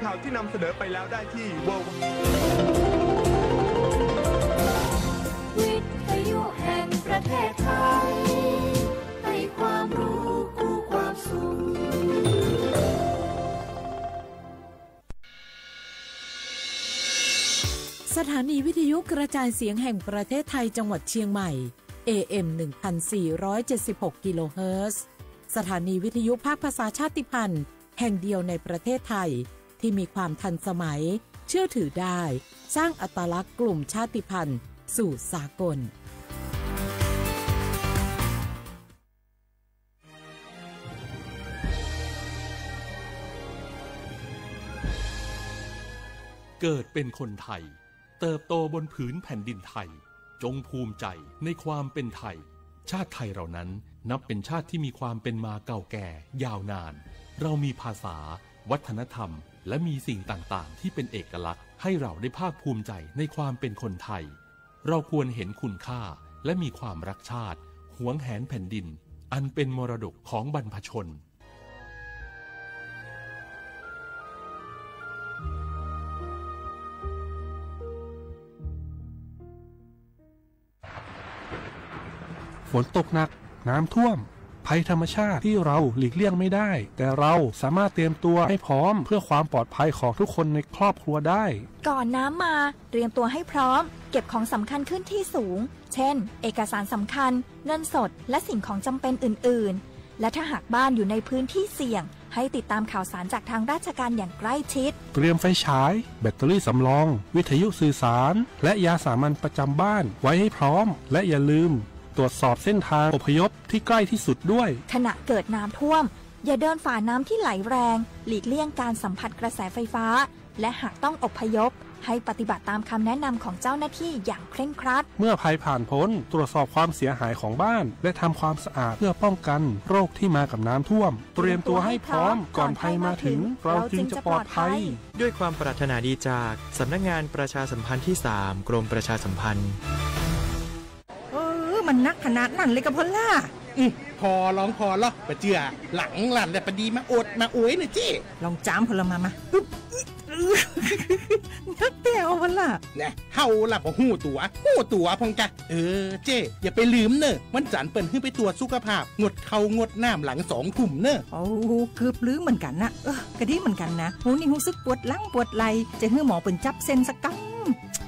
ข่าวที่นำเสนอไปแล้วได้ที่ ดับเบิลยู ดับเบิลยู ดับเบิลยู ดอท วิทยุแห่งประเทศไทย ให้ความรู้คู่ความสุข สถานีวิทยุกระจายเสียงแห่งประเทศไทยจังหวัดเชียงใหม่ เอ เอ็ม หนึ่งพันสี่ร้อยเจ็ดสิบหก กิโลเฮิรตซ์ สถานีวิทยุภาคภาษาชาติพันธุ์แห่งเดียวในประเทศไทย ที่มีความทันสมัย เชื่อถือได้ สร้างอัตลักษณ์กลุ่มชาติพันธุ์สู่สากล เกิดเป็นคนไทย เติบโตบนผืนแผ่นดินไทย จงภูมิใจในความเป็นไทย ชาติไทยเรานั้นนับเป็นชาติที่มีความเป็นมาเก่าแก่ยาวนาน เรามีภาษา วัฒนธรรม และมีสิ่งต่างๆ ที่เป็นเอกลักษณ์ ให้เราได้ภาคภูมิใจในความเป็นคนไทย เราควรเห็นคุณค่า และมีความรักชาติ หวงแหนแผ่นดิน อันเป็นมรดกของบรรพชน ฝนตกหนัก น้ำท่วม ภัยธรรมชาติที่เราหลีกเลี่ยงไม่ได้ แต่เราสามารถเตรียมตัวให้พร้อมเพื่อความปลอดภัยของทุกคนในครอบครัวได้ ก่อนน้ำมา เตรียมตัวให้พร้อม เก็บของสำคัญขึ้นที่สูง เช่น เอกสารสำคัญ เงินสด และสิ่งของจำเป็นอื่นๆ และถ้าหากบ้านอยู่ในพื้นที่เสี่ยง ให้ติดตามข่าวสารจากทางราชการอย่างใกล้ชิด เตรียมไฟฉาย แบตเตอรี่สำรอง วิทยุสื่อสาร และยาสามัญประจำบ้านไว้ให้พร้อม และอย่าลืมตรวจสอบเส้นทางอพยพที่ใกล้ที่สุดด้วย ขณะเกิดน้ำท่วม อย่าเดินฝ่าน้ำที่ไหลแรง หลีกเลี่ยงการสัมผัสกระแสไฟฟ้า และหากต้องอพยพ ให้ปฏิบัติตามคำแนะนำของเจ้าหน้าที่อย่างเคร่งครัด เมื่อภัยผ่านพ้น ตรวจสอบความเสียหายของบ้าน และทำความสะอาดเพื่อป้องกันโรคที่มากับน้ำท่วม เตรียมตัวให้พร้อม ก่อนภัยมาถึง เราจึงจะปลอดภัย ด้วยความปรารถนาดีจากสำนักงานประชาสัมพันธ์ที่สาม กรมประชาสัมพันธ์ เออ มันนักขนาดนั้นเลยกะพอลล่า อืม ผ่อลองผ่อลอ ปะเจื้อ หลังหลั่นแหละ ปะดีมาโอดมาโอยเน่อเจ้ ลองจ๋ามพอลล่ามา มา อึ๊บ นักเตะเอาพอลล่า แหน่ เฮาล่ะบ่ฮู้ตั๋ว ฮู้ตั๋วพ่องกะ เออ เจ้ อย่าไปลืมเน่อ วันจันทร์เปิ้นหื้อไปตรวจสุขภาพ งดข้าวงดน้ำหลังสองทุ่มเน่อ โอ้ เกือบลืมเหมือนกันนะ เออ กะดีเหมือนกันนะ โห นี่ฮู้สึกปวดหลังปวดไหล่ จะหื้อหมอเปิ้นจับเส้นสักกำ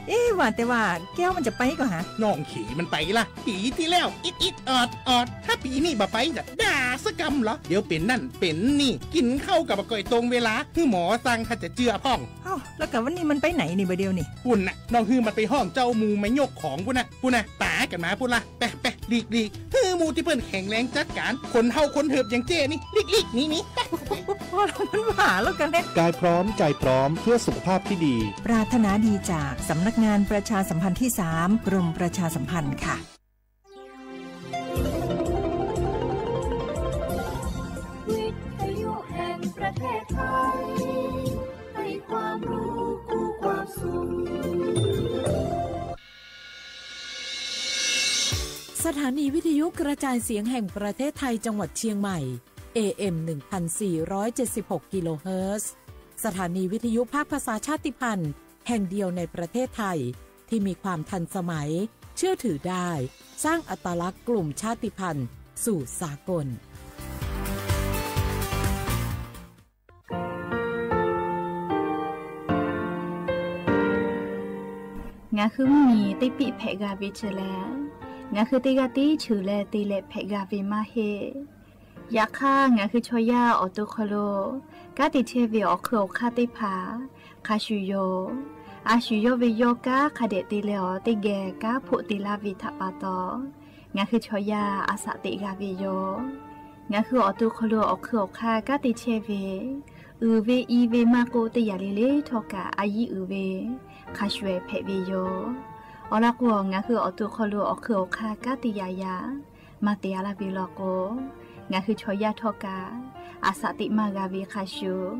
เอ๊ะ ว่าแต่ว่าแก้วมันจะไปก่อฮะ น้องเขยมันไปล่ะ ปีตี้แล้ว อิดอิดออดออด ถ้าปีนี้บ่ไปจะด่าสักกำเหรอ เดี๋ยวเป๋นนั่นเป๋นนี่ กินข้าวกะบ่ก่อยตรงเวลา หื้อหมอสั่งถ้าจะเจื้อพ่อง เอ้า แล้วกะวันนี้มันไปไหนนี่บ่าเดี่ยวนี่ ปุ้นน่ะ น้องหื้อมันไปห้องเจ้าหมู่มายกของปุ้นน่ะ ปุ้นน่ะ ต๋ากั๋นมาปุ้นล่ะ ไป ไป หลีก หลีก หื้อหมู่ตี้เปิ้นแข็งแรงจัดก๋าน คนเฒ่าคนเถิบอย่างเจ้นี่ หลีก หลีก หนี หนี ไป พอแล้ว มันหวาแล้วกันเนี่ย กายพร้อม ใจพร้อม เพื่อสุขภาพที่ดี ปรารถนาดีจากสำนักงานประชาสัมพันธ์ที่สาม กรมประชาสัมพันธ์ค่ะ วิทยุแห่งประเทศไทย ให้ความรู้คู่ความสุข สถานีวิทยุกระจายเสียงแห่งประเทศไทยจังหวัดเชียงใหม่ เอ เอ็ม หนึ่งพันสี่ร้อยเจ็ดสิบหก กิโลเฮิรตซ์ สถานีวิทยุภาคภาษาชาติพันธุ์แห่งเดียวในประเทศไทย ที่มีความทันสมัย เชื่อถือได้ สร้างอัตลักษณ์กลุ่มชาติพันธุ์สู่สากล Ngaˬ hui mvuhˇ miˬ teˇ piˆ hpehꞈ g'a ve chi lehˬ, ngaˬ hui teˇ g'aˇ tiˉ cheuˬ leh te leh hpehꞈ g'a ve maˇ heˆ. Yaꞈ hk'aˇ, ngaˬ hui chaw yaˇ awˬ to hk'aw lo kanˉ te chehˇ ve awˬ hk'eun awˬ hk'aˇ teˇ hpaˍ hk'a shuˍ yoˬ. A shuˍ yawˇ ve yawˇ kanˉ hk'a dehꞈ te leh awˬ teˇ geh kanˉ hpoˆ te laˇ ve htaꞈ pa taw, ngaˬ hui chaw yaˇ a shaꞈ teꞈ g'a ve yoˬ. Ngaˬ hui awˬ to hk'aw lo awˬ hk'eun awˬ hk'aˇ kanˉ te chehˇ ve, uiˍ ve i ve maˇ k'oˆ, teˇ yanˇ le le htawˇ kaꞈ a yiˉ uiˍ ve hk'a shuˍ hpehꞈ ve yoˬ. Awˬ lawn k'o, ngaˬ hui awˬ to hk'aw lo awˬ hk'eun awˬ hk'aˇ kanˉ te yaꞈ yaꞈ maˇ te a laˇ ve law k'o, ngaˬ hui chaw yaˇ htawˇ kaꞈ a shaꞈ teꞈ maˇ g'a ve hk'a shuˍ,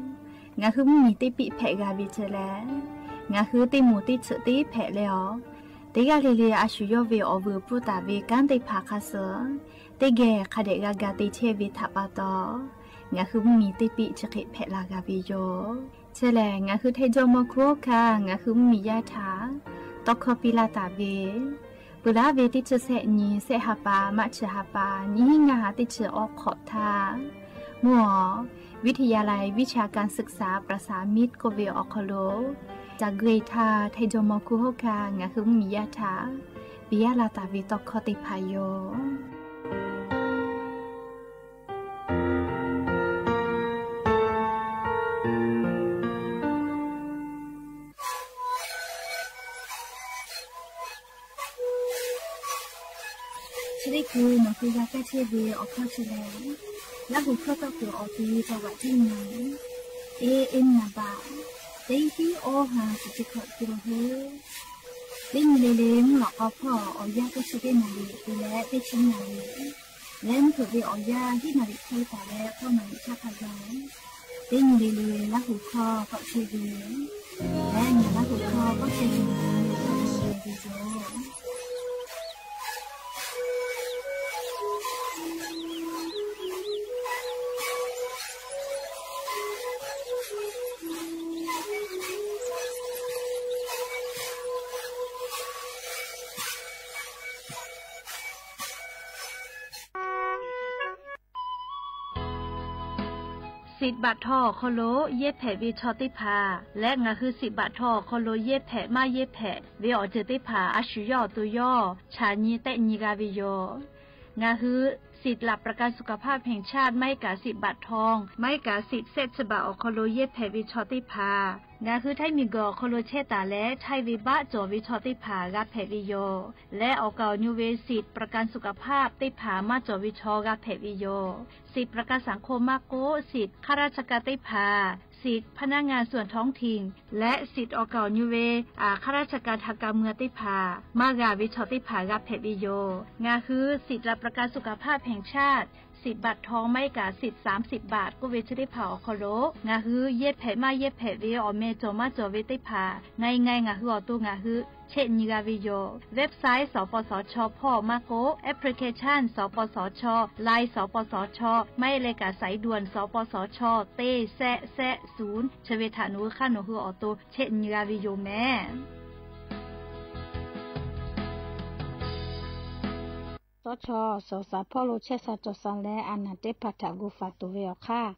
ngaˬ hui mvuhˇ miˬ teˇ piˆ hpehꞈ g'a ve chi lehˬ, ngaˬ hui teˇ moˍ teˇ tsuhꞈ tiˉ hpehꞈ leh awˬ, teˇ g'aˇ le le a shu yawˇ ve awˬ vuiˬ pfuhˇ taˍ ve kanˉ teˇ hpaˍ hk'a suh teˇ geh hk'a dehꞈ g'a ga te chehˇ ve htaꞈ pa taw, ngaˬ hui mvuhˇ miˬ teˇ piˆ chi hk'e hpehꞈ la g'a ve yoˬ. Chi lehˬ, ngaˬ hui Htaiˍ jawˇ mawˇ hkuˇ oˇ hkaˇ ngaˬ hui mvuhˇmiˬ yaˇ htaꞈ tawˇ hkawˇ piˇ laˇ taˍ ve, peuˬ laˇ ve teˇ chi sehˆ nyi, sehˆ ha pa, maˇ chi ha pa, nyiˇ hinˉ ngaˇ ha teˇ chi awˬ hk'awꞈ htaˇ, mvuhˇ awˬ วิทยาลัยวิชาการศึกษาประสานมิตร k'oˆ ve awˬ hk'aw lo ca gui htaˇ, Htaiˍ jawˇ mawˇ hkuˇ oˇ hkaˇ ngaˬ hui mvuhˇmiˬ yaˇ htaꞈ piˇ laˇ taˍ ve tawˇ hkawˇ teˇ hpaˍ yoˬ. Chi teˇ hkui nawˬ hui g'a kaˇ chehˇ ve awˬ hkawˇ chi lehˬ, Laˇ huˍ hkawˇ tawˆ kuiˬ awˬ te จังหวัดเชียงใหม่ A M นามบัตร teˇ hinˉ awˇ ha chi chi hkawꞈ te lo hui. Teˇ nyi le le mvuhˇ lawꞈ k'aw hpawˇ awˬ yanˇ teˇ chi teˇ naˍ riˍ te leh teˇ chi naˍ riˍ leh mvuhˇ hpeuꞈ ve awˬ yanˇ hiˉ naˍ riˍ hk'e taˍ leh k'awˇ naˍ riˍ htaˇ hk'a gaˬ, teˇ nyi le le Laˇ huˍ hkawˇ tawˆ chehˇ ve yoˬ. Leh ngaˬ Laˇ huˍ hkawˇ tawˆ chehˇ ve yoˬ. Siꞈ baꞈ htaw awˬ hk'aw lo yehˇ hpehꞈ ve chaw teˇ hpaˍ leh ngaˬ hui siꞈ baꞈ htaw awˬ hk'aw lo yehˇ hpehꞈ maˇ yehˇ hpehꞈ ve awˬ ceuˬ teˇ hpaˍ a shu yawˇ awˬ to yawˇ chaꞈ nyi tehˆ nyi g'a ve yoˬ. Ngaˬ hui สิทธิ์หลักประกันสุขภาพแห่งชาติ maˇ heˆ kaꞈ siꞈ baꞈ htaw, maˇ heˆ kaꞈ siꞈ shehˆ chi baꞈ awˬ hk'aw lo yehˇ hpehꞈ ve chaw teˇ hpaˍ, ngaˬ hui Htaiˇ miˬguiˬ awˬ hk'aw lo chehˇ taˍ leh Htaiˇ ve baˆ cawˬ ve chaw teˇ hpaˍ g'a hpehꞈ ve yoˬ. Leh awˬ kaˍ awˬ nyu ve siꞈ ประกันสุขภาพ teˇ hpaˍ maˇ cawˬ ve chaw g'a hpehꞈ ve yoˬ. Siꞈ ประกันสังคม maˇ k'oˆ, siꞈ ข้าราชการ teˇ hpaˍ, siꞈ พนักงานส่วนท้องถิ่น leh siꞈ awˬ kaˍ awˬ nyu ve ข้าราชการทางการเมือง teˇ hpaˍ maˇ g'a ve chaw teˇ hpaˍ g'a hpehꞈ ve yoˬ. Ngaˬ hui สิทธิ์หลักประกันสุขภาพแห่งชาติ สิทธิ์บัตรทอง maˇ heˆ kaꞈ siꞈ สามสิบบาท k'oˆ ve chi teˇ hpaˍ awˬ hk'aw lo ngaˬ hui yehˇ hpehꞈ maˇ yehˇ hpehꞈ ve awˬ meh cawˬ maˇ cawˬ ve teˇ hpaˍ ngaˬ ngaˬ ngaˬ hui awˬ to ngaˬ hui chehˆ nyi g'a ve yoˬ. Website สปสช hpawˇ maˇ k'oˆ, application สปสช, Line สปสช, maˇ heˆ leh kaꞈ สายด่วน สปสช teˇ shehˆ shehˆ ศูนย์ chi ve htaꞈ nawˬ hui hk'aˇ nawˬ hui awˬ to chehˆ nyi g'a ve yoˬ meh. Tawˇ chaw suhˍ shaˍ hpawˇ lo chehˇ sha cawˬ sha leh a naˍ teˇ hpaˍ htaꞈ gu faˍ tuˬ ve awˬ hk'aˇ,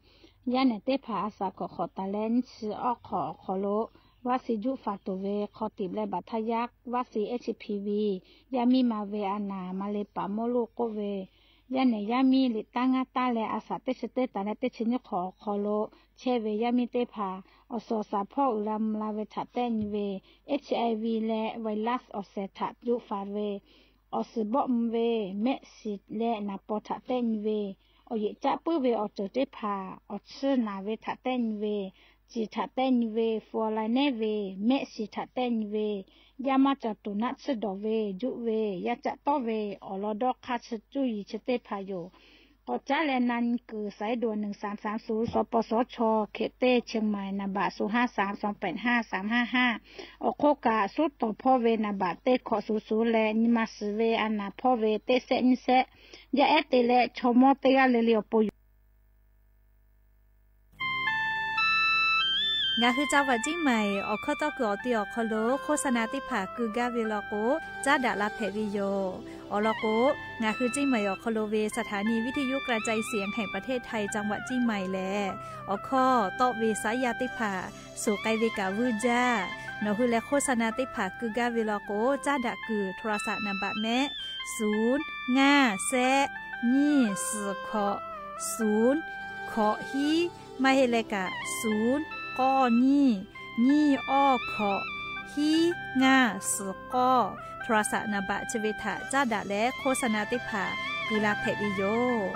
yaˇ nehˬ teˇ hpaˍ a shaˍ hk'awꞈ hk'awꞈ taˍ leh nyiˇ chi awˇ hk'awꞈ awˬ hk'aw lo vaˇ shi juˆ faˍ tuˬ ve hk'aw tiꞈ leh baˬ htaˇ yaˇ vaˇ shi H P V, yaˇ miˇ ma ve a naˍ ma le paˍ mawˇ loˆ k'oˆ ve, yaˇ nehˬ yaˇ miˇ liꞈ taˇ ngaˇ taˇ leh a shaˍ teˇ chi teˇ taˍ leh teˇ chi nyiˇ hk'awꞈ awˬ hk'aw lo chehˇ ve yaˇ miˇ teˇ hpaˍ awˬ suhˍ shaˍ hpawˇ uiˍ la mvuh la ve htaꞈ tehˆ nyi ve, H I V leh virus awˬ shehˍ htaꞈ juˆ faˍ ve, awˬ suhˍ bawˆ mvuh ve, mehˆ shiˍ leh naˍ paw htaꞈ tehˆ nyi ve, awˬ yeꞈ caˆ puiˉ ve awˬ ceuˬ teˇ hpaˍ awˬ chiˇ naˍ ve htaꞈ tehˆ nyi ve, ciˍ htaꞈ tehˆ nyi ve, fluoride nehˉ ve, mehˆ shiˍ htaꞈ tehˆ nyi ve, yaˇ maˇ cawˬ tuˬ naˆ tsuhˇ dawˬ ve, juˆ ve, yaˇ caˆ tawˆ ve, awˬ lawn dawˇ hk'aˇ chi cuˇ yiˍ chi teˇ hpaˍ yoˬ. K'awꞈ caˉ leh na nyi kuiˬ สายด่วน หนึ่งสามสามศูนย์ สปสช เขตเต้ เชียงใหม่ นาˍบัตร ศูนย์ห้าสาม สองแปดห้า สามห้าห้า awˬ hk'oˆ kaꞈ suˉ tawˍ hpawˇ ve naˍ baꞈ teˇ hkawꞈ suˍ suˍ leh nyi ma suˍ ve a naˍ hpawˇ ve teˇ shehˆ nyiˇ shehˆ, yaˇ ehˉ te leh chaw mawˇ teˇ g'aˇ le le awˬ pon yoˬ. Ngaˬ hui จังหวัดเชียงใหม่ awˬ hkawˇ tawˇ kuiˬ awˬ te awˬ hk'aw lo โฆษณา teˇ hpaˍ keu gaˇ ve law k'o, caˉ daꞈ la hpehꞈ ve yoˬ. Awˬ lawn k'o, ngaˬ hui เชียงใหม่ awˬ hk'aw lo ve สถานีวิทยุกระจายเสียงแห่งประเทศไทย จังหวัดเชียงใหม่ lehˬ, awˬ hkawˇ tawˆ ve saˉ yaˇ teˇ hpaˍ suhˍ k'ai ve kaꞈ vuiˇ jaˇ. Nawˬ hui leh โฆษณา teˇ hpaˍ keu gaˇ ve law k'o, caˉ daꞈ kuiˬ โทรศัพท์ naˍ baꞈ mehˆ ศูนย์ ngaˇ แซะ nyiˇ suhˍ hkawꞈ ศูนย์ hkawꞈ hiˉ, maˇ heˆ leh kaꞈ ศูนย์ k'awˇ nyiˇ, nyiˇ awˇ hkawꞈ, hiˉ ngaˇ suhˍ k'awˇ โทรศัพท์ naˍ baꞈ chi ve htaꞈ caˉ daꞈ leh โฆษณา teˇ hpaˍ keu la hpehꞈ ve yoˬ.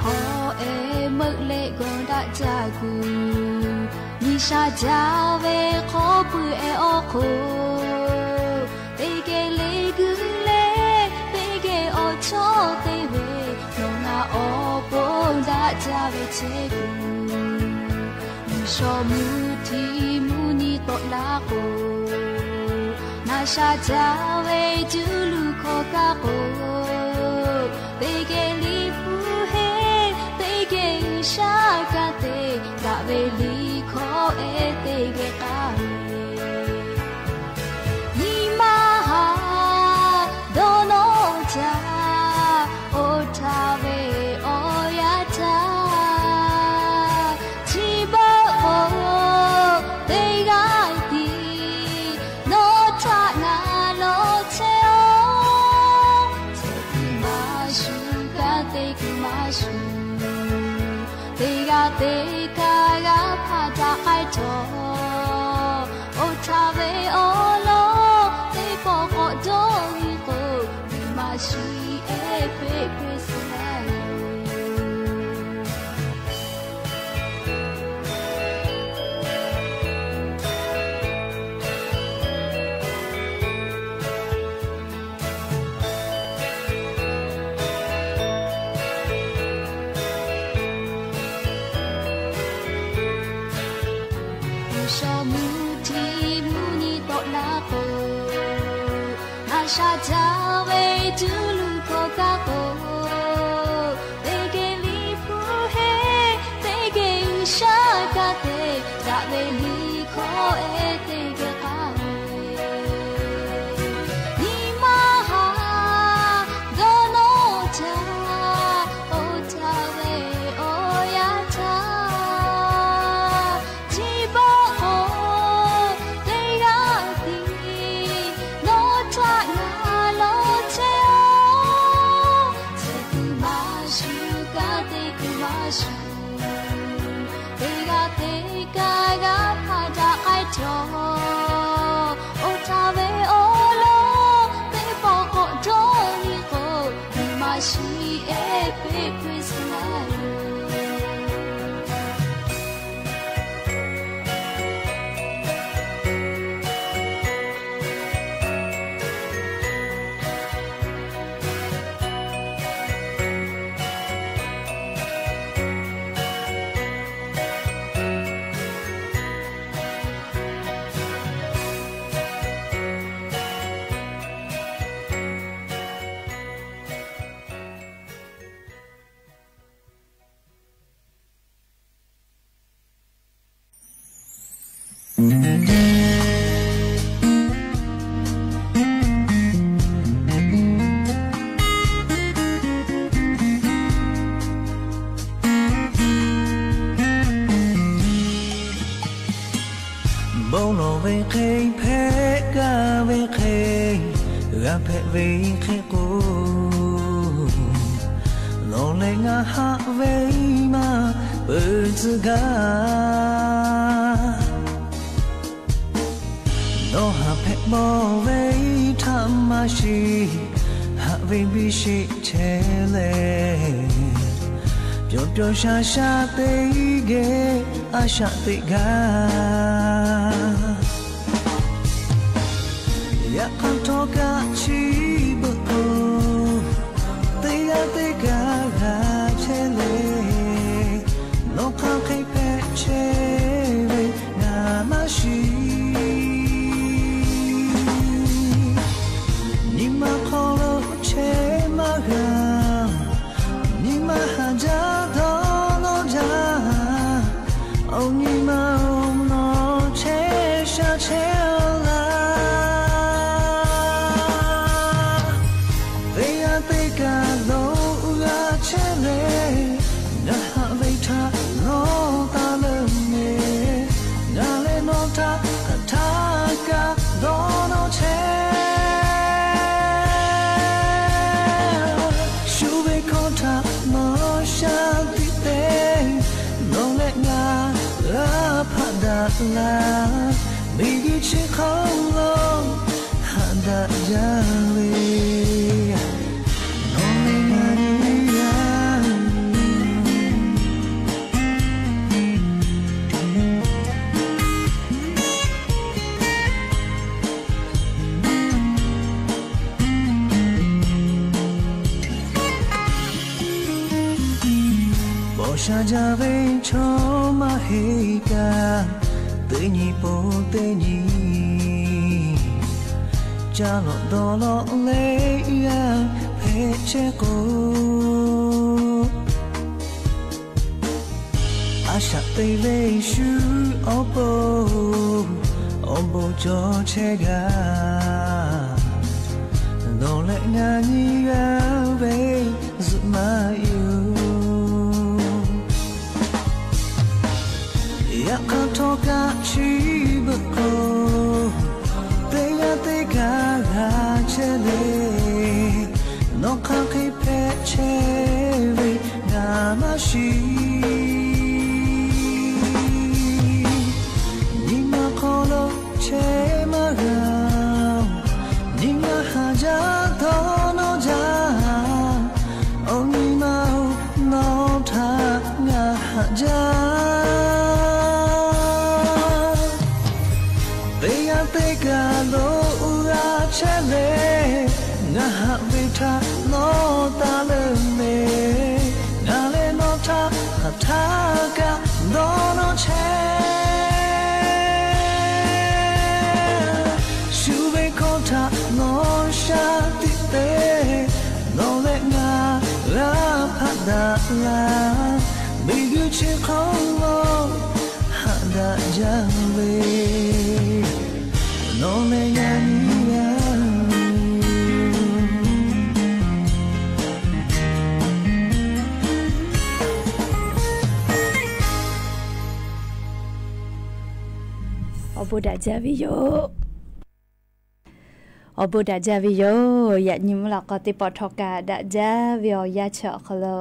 Hawˉ ehˉ meuˆ leh g'awˬ daꞈ jaˇ kuˬ, G'uiˬsha jaˇ ve hk'awꞈ puiˉ ehˉ awˬ hk'oˆ, teˇ geh le g'uiˬ leh teˇ geh awˬ chawˇ te ve, nawˬ ngaˬ Awˬ bon daꞈ jaˇ ve chehˇ kuiˬ, G'uiˬsha mvuhˇ htiˇ mvuhˇ nyi tawˆ laˇ k'o, ngaˬ sha jaˇ ve cuˇ luˬ hkawˇ kaˇ k'o, teˇ geh liꞈ hpu heˆ, teˇ geh G'uiˬsha kanˉ te daꞈ ve liꞈ hkawˇ ehˉ teˇ geh k'aˇ ve. Nyi ma haꞈ dawˇ nawˇ jaˇ, oˇ htaˇ ve awˬ yanˇ htaˇ, chi beuꞈ k'o teˇ g'aˇ tiˉ nawˬ htaꞈ ngaˬ lawˬ chehˇ-oˆ. Chehˇ kuiˬ maˇ shuˍ, kanˉ te kuiˬ maˇ shuˍ, teˇ g'aˇ teˇ kaˇ g'a hpaˇ daꞈ k'ai htawˇ, oˇ htaˇ ve awˬ lawn teˇ pawˆ k'awꞈ dawˇ nyi k'o, nyi ma shiˍ ehˉ peˆ peˆ suh laˇ yoˬ. G'uiˬsha mvuhˇ htiˇ mvuhˇ nyi tawˆ laˇ k'o, ngaˬ sha jaˇ ve cuˇ luˬ hkawˇ kaˇ k'o, teˇ geh liꞈ hpu heˆ, teˇ geh G'uiˬsha kanˉ te daꞈ ve liꞈ hkawˇ ehˉ teˇ geh k'aˇ ve. Nyi ma haꞈ dawˇ nawˇ jaˇ, oˇ htaˇ ve awˬ yanˇ htaˇ, chi beuꞈ k'o teˇ g'aˇ tiˉ nawˬ htaꞈ ngaˬ lawˬ chehˇ-oˆ. Chehˇ kuiˬ maˇ shuˍ, kanˉ te kuiˬ maˇ shuˍ, teˇ g'aˇ teˇ kaˇ g'a hpaˇ daꞈ k'ai htawˇ, oˇ htaˇ ve awˬ lawn teˇ pawˆ k'awꞈ dawˇ nyi k'o, nyi ma shiˍ ehˉ peˆ peˆ suh laˇ yoˬ. Bon lawˬ ve hk'e, hpehꞈ gaˇ ve hk'e, g'a hpehꞈ ve hk'e k'o, nawˬ leh ngaˬ haꞈ ve maˇ peuˬ tcuh gaˇ. Nawˬ haꞈ hpehꞈ bawˬ ve htaꞈ maˇ shiˍ, haꞈ ve biˇ sheˆ chehˇ leh, pyawˬ pyawˬ sha sha teˇ geh a shaꞈ teꞈ gaˇ. Yaꞈ hk'aˇ htawˇ kaꞈ chi beuꞈ k'o, teˇ g'aˇ teˇ kaˇ g'a chehˇ leh, nawˬ hk'aˬ hk'e hpehꞈ chehˇ ve ngaˬ maˇ shiˍ. Nyi ma hk'aw lo chehˇ maˇ g'a, nyi ma haꞈ jaˇ dawˇ nawˇ jaˇ, awˬ nyi ma awˬ nawˬ chehˇ sha chehˇ laˇ. Teˇ g'aˇ teˇ kaˇ dawˇ g'a chehˇ leh, ngaˬ haꞈ ve htaꞈ nawˬ taˇ leuˆ meh, ngaˬ leh nawˬ htaꞈ hk'aˬ htaˇ kaꞈ dawˇ nawˇ chehˇ. Shu ve hkawˇ htaꞈ nawˬ shaˍ tiꞈ te, nawˬ leh ngaˬ g'a hpaꞈ daꞈ laˇ, miˬguiˬ chi hk'oˆ lo haꞈ daꞈ jaˇ ve, nawˬ leh ngaˬ nyi yaˇ Awˬ sha jaˇ ve chaw maˇ heˆ kaꞈ, teˇ nyi pon teˇ nyi ca lawꞈ dawˇ lawꞈ leh g'a hpehꞈ chehˇ k'o, a shaꞈ te ve shu awˬ pon awˬ bon cawˬ chehˇ g'a. Nawˬ leh ngaˬ nyi g'a ve zuhꞈ maˇ yoˬ. Yaꞈ hk'aˇ htawˇ kaꞈ chi beuꞈ k'o, teˇ g'aˇ teˇ kaꞈ g'a chehˇ le. Nawˬ hk'aˬ hk'e hpehꞈ chehˇ ve ngaˬ maˇ shiˍ. Nyi ma hk'aw lo chehˇ maˇ g'a, nyi ma haꞈ jaˇ htawˇ nawˬ jaˇ. Awˬ nyi ma-oˬ, nawˬ htaꞈ ngaˬ haꞈ jaˇ. Teˇ g'aˇ teˇ kaꞈ lo g'a chehˇ le. Ngaˬ haꞈ ve htaꞈ nawˬ taˇ leuˆ le. Ngaˬ leh nawˬ htaꞈ hk'aˬ htaˇ kaꞈ dawˇ nawˇ chehˇ. Shu ve hkawˇ htaꞈ nawˬ shaˍ tiꞈ te. Nawˬ leh ngaˬ g'a hpaˆ daꞈ la. Miˬguiˬ chi hk'oˆ lo haꞈ daꞈ jaˇ ve, nawˬ leh yaꞈ nyi yaˇ. Awˬ bon daꞈ jaˇ ve yoˬ. Awˬ bon daꞈ jaˇ ve yoˬ. Yaꞈ nyi mvuhˇ lawꞈ k'aw teˇ pawˆ htawˇ kaꞈ daꞈ jaˇ ve awˬ yanˇ chi awˬ hk'aw lo,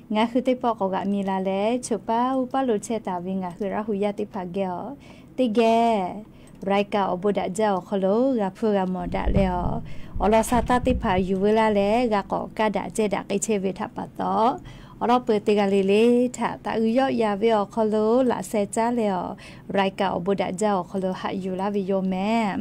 ngaˬ hui teˇ pawˆ k'awꞈ g'aꞈ mi la leh, choˬ paˇ uˉ paˇ lo chehˇ taˍ ve ngaˬ hui Laˇ huˍ yaˇ teˇ hpaˍ geh awˬ, teˇ geh รายการ awˬ bon daꞈ jaˇ awˬ hk'aw lo g'a hpuˇ g'a mawˬ daꞈ leh awˬ, awˬ lawn sa taˇ teˇ hpaˍ yuˬ veu laˇ leh g'a k'awꞈ kaˇ daꞈ cehˇ daꞈ k'ai chehˇ ve htaꞈ pa taw, awˬ lawn peuˬ teˇ g'aˇ le le htaꞈ taꞈ g'uiˬ yawˆ yan ve awˬ hk'aw lo laꞈ sheh caˉ leh awˬ, รายการ awˬ bon daꞈ jaˇ awˬ hk'aw lo haꞈ yuˬ laˇ ve yoˬ mehˍ.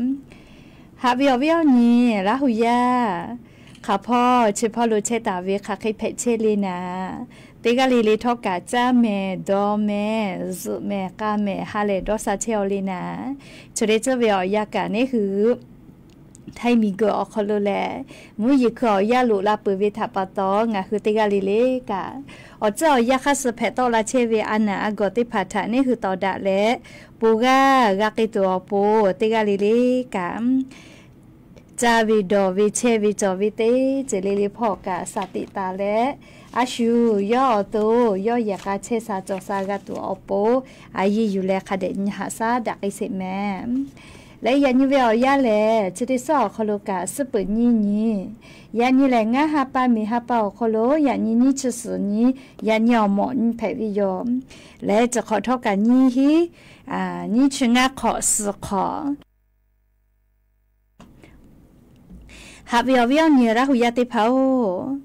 Haꞈ ve awˬ viˉ awˬ nyi Laˇ huˍ yaˇ, hk'aˬ hpawˇ chi hpawˇ lo chehˇ taˍ ve hk'aˬ hk'e hpehꞈ chehˇ le naˍ, teˇ g'aˇ le le htawˇ kaꞈ caˇ mehˍ, dawˇ mehˍ, zuhꞈ mehˍ, k'a mehˍ, ha lehˬ dawˇ sha chehˇ aw le naˍ. Chi leh tcuhˇ ve awˬ yanˇ kaꞈ neˇ hui Htaiˇ miˬguiˬ awˬ hk'aw lo lehˬ, mvuhˇ yeˬ hkui awˬ yanˇ loꞈ la peuˬ ve htaꞈ pa taw, ngaˬ hui teˇ g'aˇ le le kaꞈ, awˬ tcuhˇ awˬ yanˇ hk'aˇ suh hpehꞈ tawˆ la chehˇ ve a naˬ a gawˬ teˇ hpaˍ htaꞈ neˇ hui tawˍ daꞈ leh, bon g'aˇ g'a k'ai tuˬ awˬ pon teˇ g'aˇ le le kaꞈ, caˇ ve dawˬ ve chehˇ ve cawˬ ve teˇ ceuˬ le le hpawˇ kaꞈ shaˍ tiꞈ taˍ leh, a shu yawˇ awˬ to yawˇ yehˬ k'a chehˇ sha cawˬ sha g'a tuˬ awˬ pon, a yeˇ yuˬ leh hk'a dehꞈ nyi haꞈ shaˉ daꞈ k'ai sheˍ mehˍ. Leh yaꞈ nyi ve awˬ yanˇ lehˬ, chi teˇ suhˉ awˬ hk'aw lo kaꞈ suhˉ peuˬ nyiˇ nyi, yaꞈ nyi lehˬ ngaˇ ha pa miˬ ha pa awˬ hk'aw lo yaꞈ nyi nyiˇ chi suhˍ nyi, yaꞈ nyi awˬ mawꞈ nyi hpehꞈ ve yoˬ. Leh chi hk'awꞈ htawˇ kaꞈ nyiˇ hinˉ, nyiˇ chi ngaˇ hk'awꞈ suhˍ hk'awꞈ Haꞈ ve awˬ viˉ awˬ nyi Laˇ huˍ yaˇ teˇ hpaˍ-oˬ,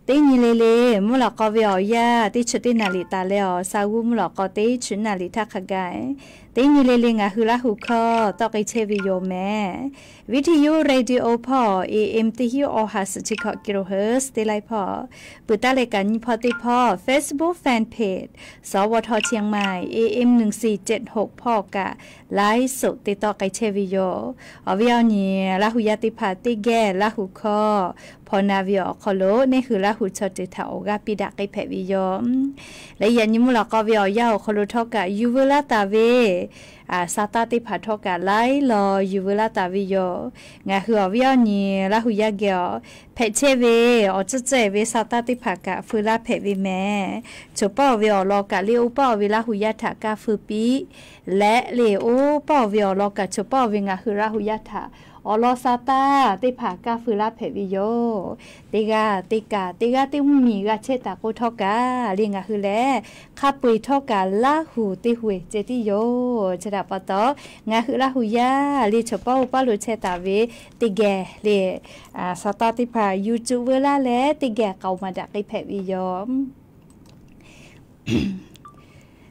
teˇ nyi le le mvuhˇ lawꞈ k'aw ve awˬ yanˇ teˇ chi teˇ naˍ riˍ taˍ leh awˬ, sa g'uˇ mvuhˇ lawꞈ k'aw teˇ chi naˍ riˍ htaˇ hk'a gaˬ, teˇ nyi le le ngaˬ hui Laˇ huˍ hkawˇ tawˆ k'ai chehˇ ve yoˬ mehˍ. Viˇ hti yuˇ radio hpawˇ A M teˇ hinˉ awˬ ha suhˍ chi hkawꞈ kilohertz teˇ laiˉ hpawˇ, peuˬ taˇ leh kaꞈ nyi hpawˇ teˇ hpawˇ Facebook fan page สวท เชียงใหม่ A M หนึ่งสี่เจ็ดหก hpawˇ kaꞈ live show te tawˆ k'ai chehˇ ve yoˬ. Awˬ viˉ awˬ nyi Laˇ huˍ yaˇ teˇ hpaˍ teˇ geh Laˇ huˍ hkawˇ hpawnˬ na ve awˬ hk'aw lo neˇ hui Laˇ huˍ chaw ceuˬ htaꞈ awˬ g'aˇ piˇ daꞈ k'ai hpehꞈ ve yoˬ. Leh yaꞈ nyi mvuhˇ lawꞈ k'aw ve awˬ yanˇ awˬ hk'aw lo htawˇ kaꞈ yuˬ veu laˇ taˍ ve, a, sa taˇ teˇ hpaˍ htawˇ kaꞈ live law yuˬ veu laˇ taˍ ve yoˬ. Ngaˬ hui awˬ viˉ awˬ nyi Laˇ huˍ yaˇ geh awˬ hpehꞈ chehˇ ve awˬ tcuhˇ cehˬ ve sa taˇ teˇ hpaˍ kaꞈ feu laˇ hpehꞈ ve mehˍ. Choˬ paˇ-oˬ ve awˬ lawn kaꞈ le oˇ paˇ-oˬ ve Laˇ huˍ yaˇ htaꞈ kaˇ feu piˇ leh le oˇ paˇ-oˬ ve awˬ lawn kaꞈ choˬ paˇ-oˬ ve ngaˬ hui Laˇ huˍ yaˇ htaꞈ awˬ lawn sa taˇ teˇ hpaˍ kaˇ feu laˇ hpehꞈ ve yoˬ. Teˇ g'aˇ teˇ kaꞈ teˇ g'aˇ teˇ mvuhˇ miˬ g'a chehˇ taˍ k'o htawˇ kaꞈ le ngaˬ hui lehˬ hk'a peu-eˬ htawˇ kaꞈ Laˇ huˍ teˇ hui ceh tiˉ yoˬ. Chi htaꞈ pa taw, ngaˬ hui Laˇ huˍ yaˇ le choˬ paˇ oˇ paˇ lo chehˇ taˍ ve teˇ geh le sa taˇ teˇ hpaˍ yuˬ cuˬ veu laˇ leh teˇ geh k'aoˍ maˍ daꞈ k'ai hpehꞈ ve yoˬ.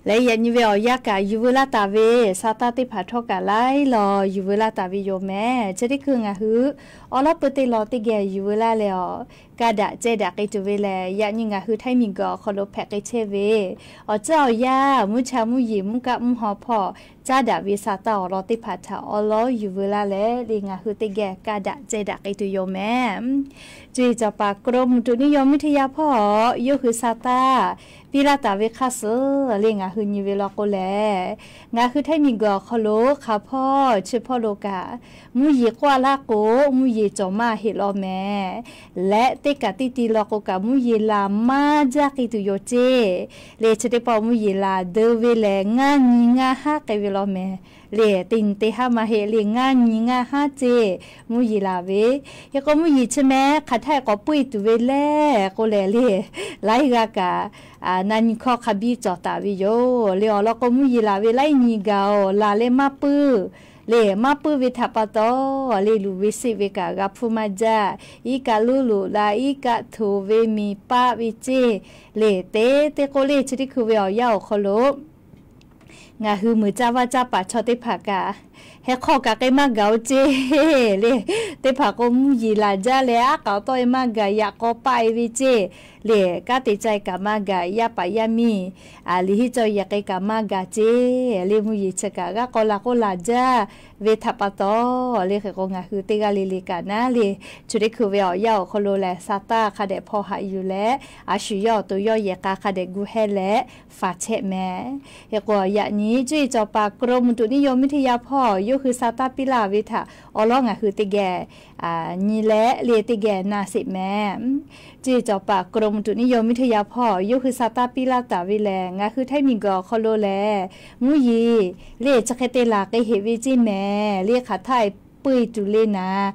Leh yaꞈ nyi ve awˬ yanˇ kaꞈ yuˬ veu laˇ taˍ ve sa taˇ teˇ hpaˍ htawˇ kaꞈ laiˉ law yuˬ veu laˇ taˍ ve yoˬ mehˍ. Chi teˇ hkui ngaˬ hui awˬ lawˉ peu teˇ law teˇ geh yuˬ veu laˇ leh awˬ kaˇ daꞈ ceh daꞈ k'ai tuˬ ve lehˬ, yaꞈ nyi ngaˬ hui htaiˇ miˬguiˬ awˬ hk'aw lo hpehꞈ k'ai chehˇ ve awˬ ceuˬ awˬ yanˇ mvuhˇ cha mvuhˇ yeˬ mvuhˇ kaˆ mvuhˇ haw hpawˇ caˉ daꞈ ve sa taˇ awˬ lawn teˇ hpaˍ htaꞈ awˬ lawn yuˬ veu laˇ leh le ngaˬ hui teˇ geh kaˇ daꞈ ceh daꞈ k'ai tuˬ yoˬ mehˍ. Cuˇ yiˍ cawˬ paˍ กรมอุตุนิยมวิทยา hpawˇ yawˇ hui sa taˇ piˇ laˇ taˍ ve hk'aˇ suh le ngaˬ hui nyi ve law k'o lehˬ, ngaˬ hui htaiˇ miˬguiˬ awˬ hk'aw lo hk'aˬ hpawˇ chi hpawˇ lo kaꞈ mvuhˇ yeˬ k'oˆ a laˇ k'o, mvuhˇ yeˬ cawˬ maˇ heˆ law mehˍ. Leh teˇ kaꞈ teˇ ti law k'o kaꞈ mvuhˇ yeˬ laˬ maˇ jaˇ k'ai tuˬ yoˬ ceˇ. Le chi teˇ pawˆ mvuhˇ yeˬ laˬ deu ve lehˬ ngaˇ nyi ngaˇ haˉ k'ai ve law mehˍ. Le teˇ nyi teˇ haˉ maˇ heˆ le ngaˇ nyi ngaˇ haˉ ceˇ mvuhˇ yeˬ laˬ ve. Hk'e k'o mvuhˇ yeˬ chi mehˍ hk'aˬ htaˇ k'awꞈ puiˇ tuˬ ve lehˬ k'o lehˬ le, laiˉ g'aˇ kaꞈ na nyi hkawˇ hk'a biˇ cawˬ taˍ ve yoˬ. Le awˬ lawn k'o mvuhˇ yeˬ laˬ ve laiˉ nyi gaˬ oˬ laˬ leh maˇ puiˇ. Le maˇ puiˇ ve htaꞈ pa taw le luˬ ve seˆ ve kaꞈ g'a hpuˇ maˇ jaˇ. Iˉ kaˆ loˉ loꞈ la, iˉ kaˆ htoꞈ ve miˬ paˆ ve ceˇ. Le te te k'o le chi teˇ hkui ve awˬ yanˇ awˬ hk'aw lo ngaˬ hui meuꞈ caˇ vaˇ caˇ paˍ chaw teˇ hpaˍ kaꞈ heh hk'aw kaꞈ k'ai maˇ gaˬ oˬ ceˇ. Le teˇ hpaˍ k'o mvuhˇ yeˬ laˬ jaˇ leh aˉ k'aꞈ awˬ tawˆ e maˇ gaˬ yaꞈ k'aw paˆ e ve ceˇ. Le kanˉ te ca e kaꞈ maˇ gaˬ yaˇ paˍ yaˇ miˇ liꞈ henˇ cawˇ yehˬ k'ai kaꞈ maˇ gaˬ ceˇ. Le mvuhˇ yeˬ chi kaꞈ g'aˇ k'aw la k'oˆ laˬ jaˇ ve htaꞈ pa taw le hk'e k'o ngaˬ hui teˇ g'aˇ le le kaꞈ naˉ le chi teˇ hkui ve awˬ yanˇ awˬ hk'aw lo lehˬ sa taˇ hk'a dehꞈ hpaw haꞈ yuˬ leh a shu yawˇ awˬ to yawˇ yehˬ k'a hk'a dehꞈ gu hehˇ leh faˍ chehˇ mehˍ. Hk'e k'o yaꞈ nyi cuˇ yiˍ cawˬ paˍ กรมอุตุนิยมวิทยา hpawˇ yawˇ hui sa taˇ piˇ laˇ ve htaꞈ awˬ lawn ngaˬ hui teˇ geh nyi leh le teˇ geh na sheˍ mehˍ. Cuˇ yiˍ cawˬ paˍ กรมอุตุนิยมวิทยา hpawˇ yawˇ hui sa taˇ piˇ laˇ taˍ ve lehˬ ngaˬ hui htaiˇ miˬguiˬ awˬ hk'aw lo lehˬ mvuhˇ yeˬ le chi hk'e te laˬ k'ai heꞈ ve ceˇ mehˍ. Le hk'aˬ htaˇ e peu e tuˬ le naˍ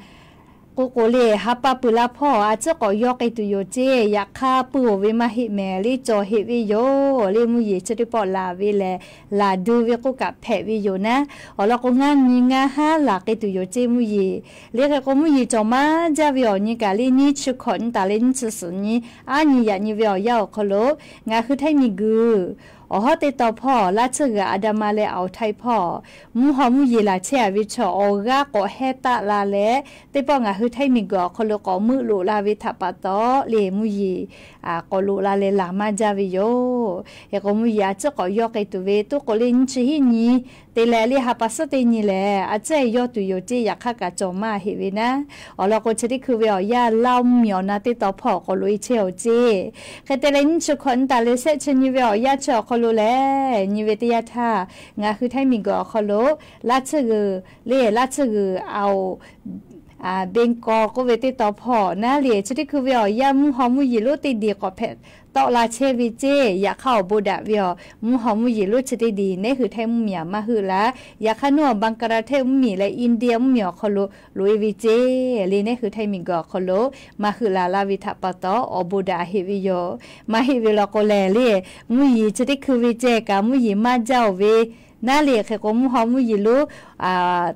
k'o k'o le ha pa peuˬ la hpawˇ a ciˉ k'awꞈ yawˇ k'ai tuˬ yoˬ ceˇ. Yaꞈ hk'aˇ pui oˬ ve maˇ heˆ mehˍ. Le cawˬ heꞈ ve yoˬ. Le mvuhˇ yeˬ chi teˇ pawˆ laˬ ve lehˬ laˬ deu ve k'oˆ kaꞈ hpehꞈ ve yoˬ naˉ. Awˬ lawn k'o ngaˇ nyi ngaˇ haˉ laˬ k'ai tuˬ yoˬ ceˇ mvuhˇ yeˬ. Le hk'e k'o mvuhˇ yeˬ cawˬ maˇ jaˇ ve awˬ nyi kaꞈ le nyiˇ chi hkawꞈ nyi taˍ leh nyiˇ chi suhˍ nyi aˉ nyi yaꞈ nyi ve awˬ yanˇ awˬ hk'aw lo ngaˬ hui htaiˇ miˬguiˬ awˬ hawˉ teˇ taw hpawˇ laˇ tsuhˇ g'uiˬ อันดามัน leh อ่าวไทย hpawˇ mvuhˇ haw mvuhˇ yeˬ laˬ chehˇ a ve chaw awˬ g'aˇ k'awꞈ hehnˇ taˆ la leh teˇ pawˆ ngaˬ hui htaiˇ miˬguiˬ awˬ hk'aw lo k'awꞈ meuˆ loꞈ la ve htaꞈ pa taw le mvuhˇ yeˬ k'awꞈ loꞈ la leh laˬ maˇ jaˇ ve yoˬ. Hk'e k'o mvuhˇ yeˬ a ciˉ k'awꞈ yawˇ k'ai tuˬ ve toˇ k'o le nyiˇ chi hiˉ nyi te leh le ha pa suhˉ teˇ nyi lehˬ a ciˉ yawˇ tuˬ yoˬ ceˇ. Yaꞈ hk'aˇ kaꞈ cawˬ maˇ heˆ ve naˉ. Awˬ lawn k'o chi teˇ hkui ve awˬ yanˇ Laˇ mvuhˇ miˬ awˬ na teˇ taw hpawˇ awˬ k'awꞈ loꞈ e chehˇ oˬ ceˇ. Hk'e te leh nyiˇ chi hkawꞈ nyi taˍ leh shehˆ chi nyi ve awˬ yanˇ chi awˬ hk'aw lo lehˬ nyi ve teˇ yanˇ htaˇ ngaˬ hui htaiˇ miˬguiˬ awˬ hk'aw lo laˇ tsuhˇ g'uiˬ le laˇ tsuhˇ g'uiˬ อ่าวเบงกอล k'oˆ ve teˇ taw hpawˇ naˉ le chi teˇ hkui ve awˬ yanˇ mvuhˇ haw mvuhˇ yeˬ lonˉ teˇ diˬ k'awꞈ hpehꞈ tawˆ la chehˇ ve ceˇ. Yaꞈ hk'aˇ awˬ bon daꞈ ve awˬ mvuhˇ haw mvuhˇ yeˬ lonˉ chi teˇ diˬ nehˉ hui htaiˇ mvuhˇ miˬ aꞈ maˇ heuˆ la. Yaꞈ hk'aˇ nuˇ awˬ Bangladesh mvuhˇ miˬ leh India mvuhˇ miˬ awˬ hk'aw lo loꞈ e ve ceˇ. Le nehˉ hui htaiˇ miˬguiˬ awˬ hk'aw lo maˇ heuˆ la laˇ ve htaꞈ pa taw awˬ bon daꞈ heˆ ve yoˬ. Maˇ heˆ ve law k'o lehˬ le mvuhˇ yeˬ chi teˇ hkui ve ceh kaꞈ mvuhˇ yeˬ maˇ jaˇ oˬ ve naˉ le hk'e k'o mvuhˇ haw mvuhˇ yeˬ lonˉ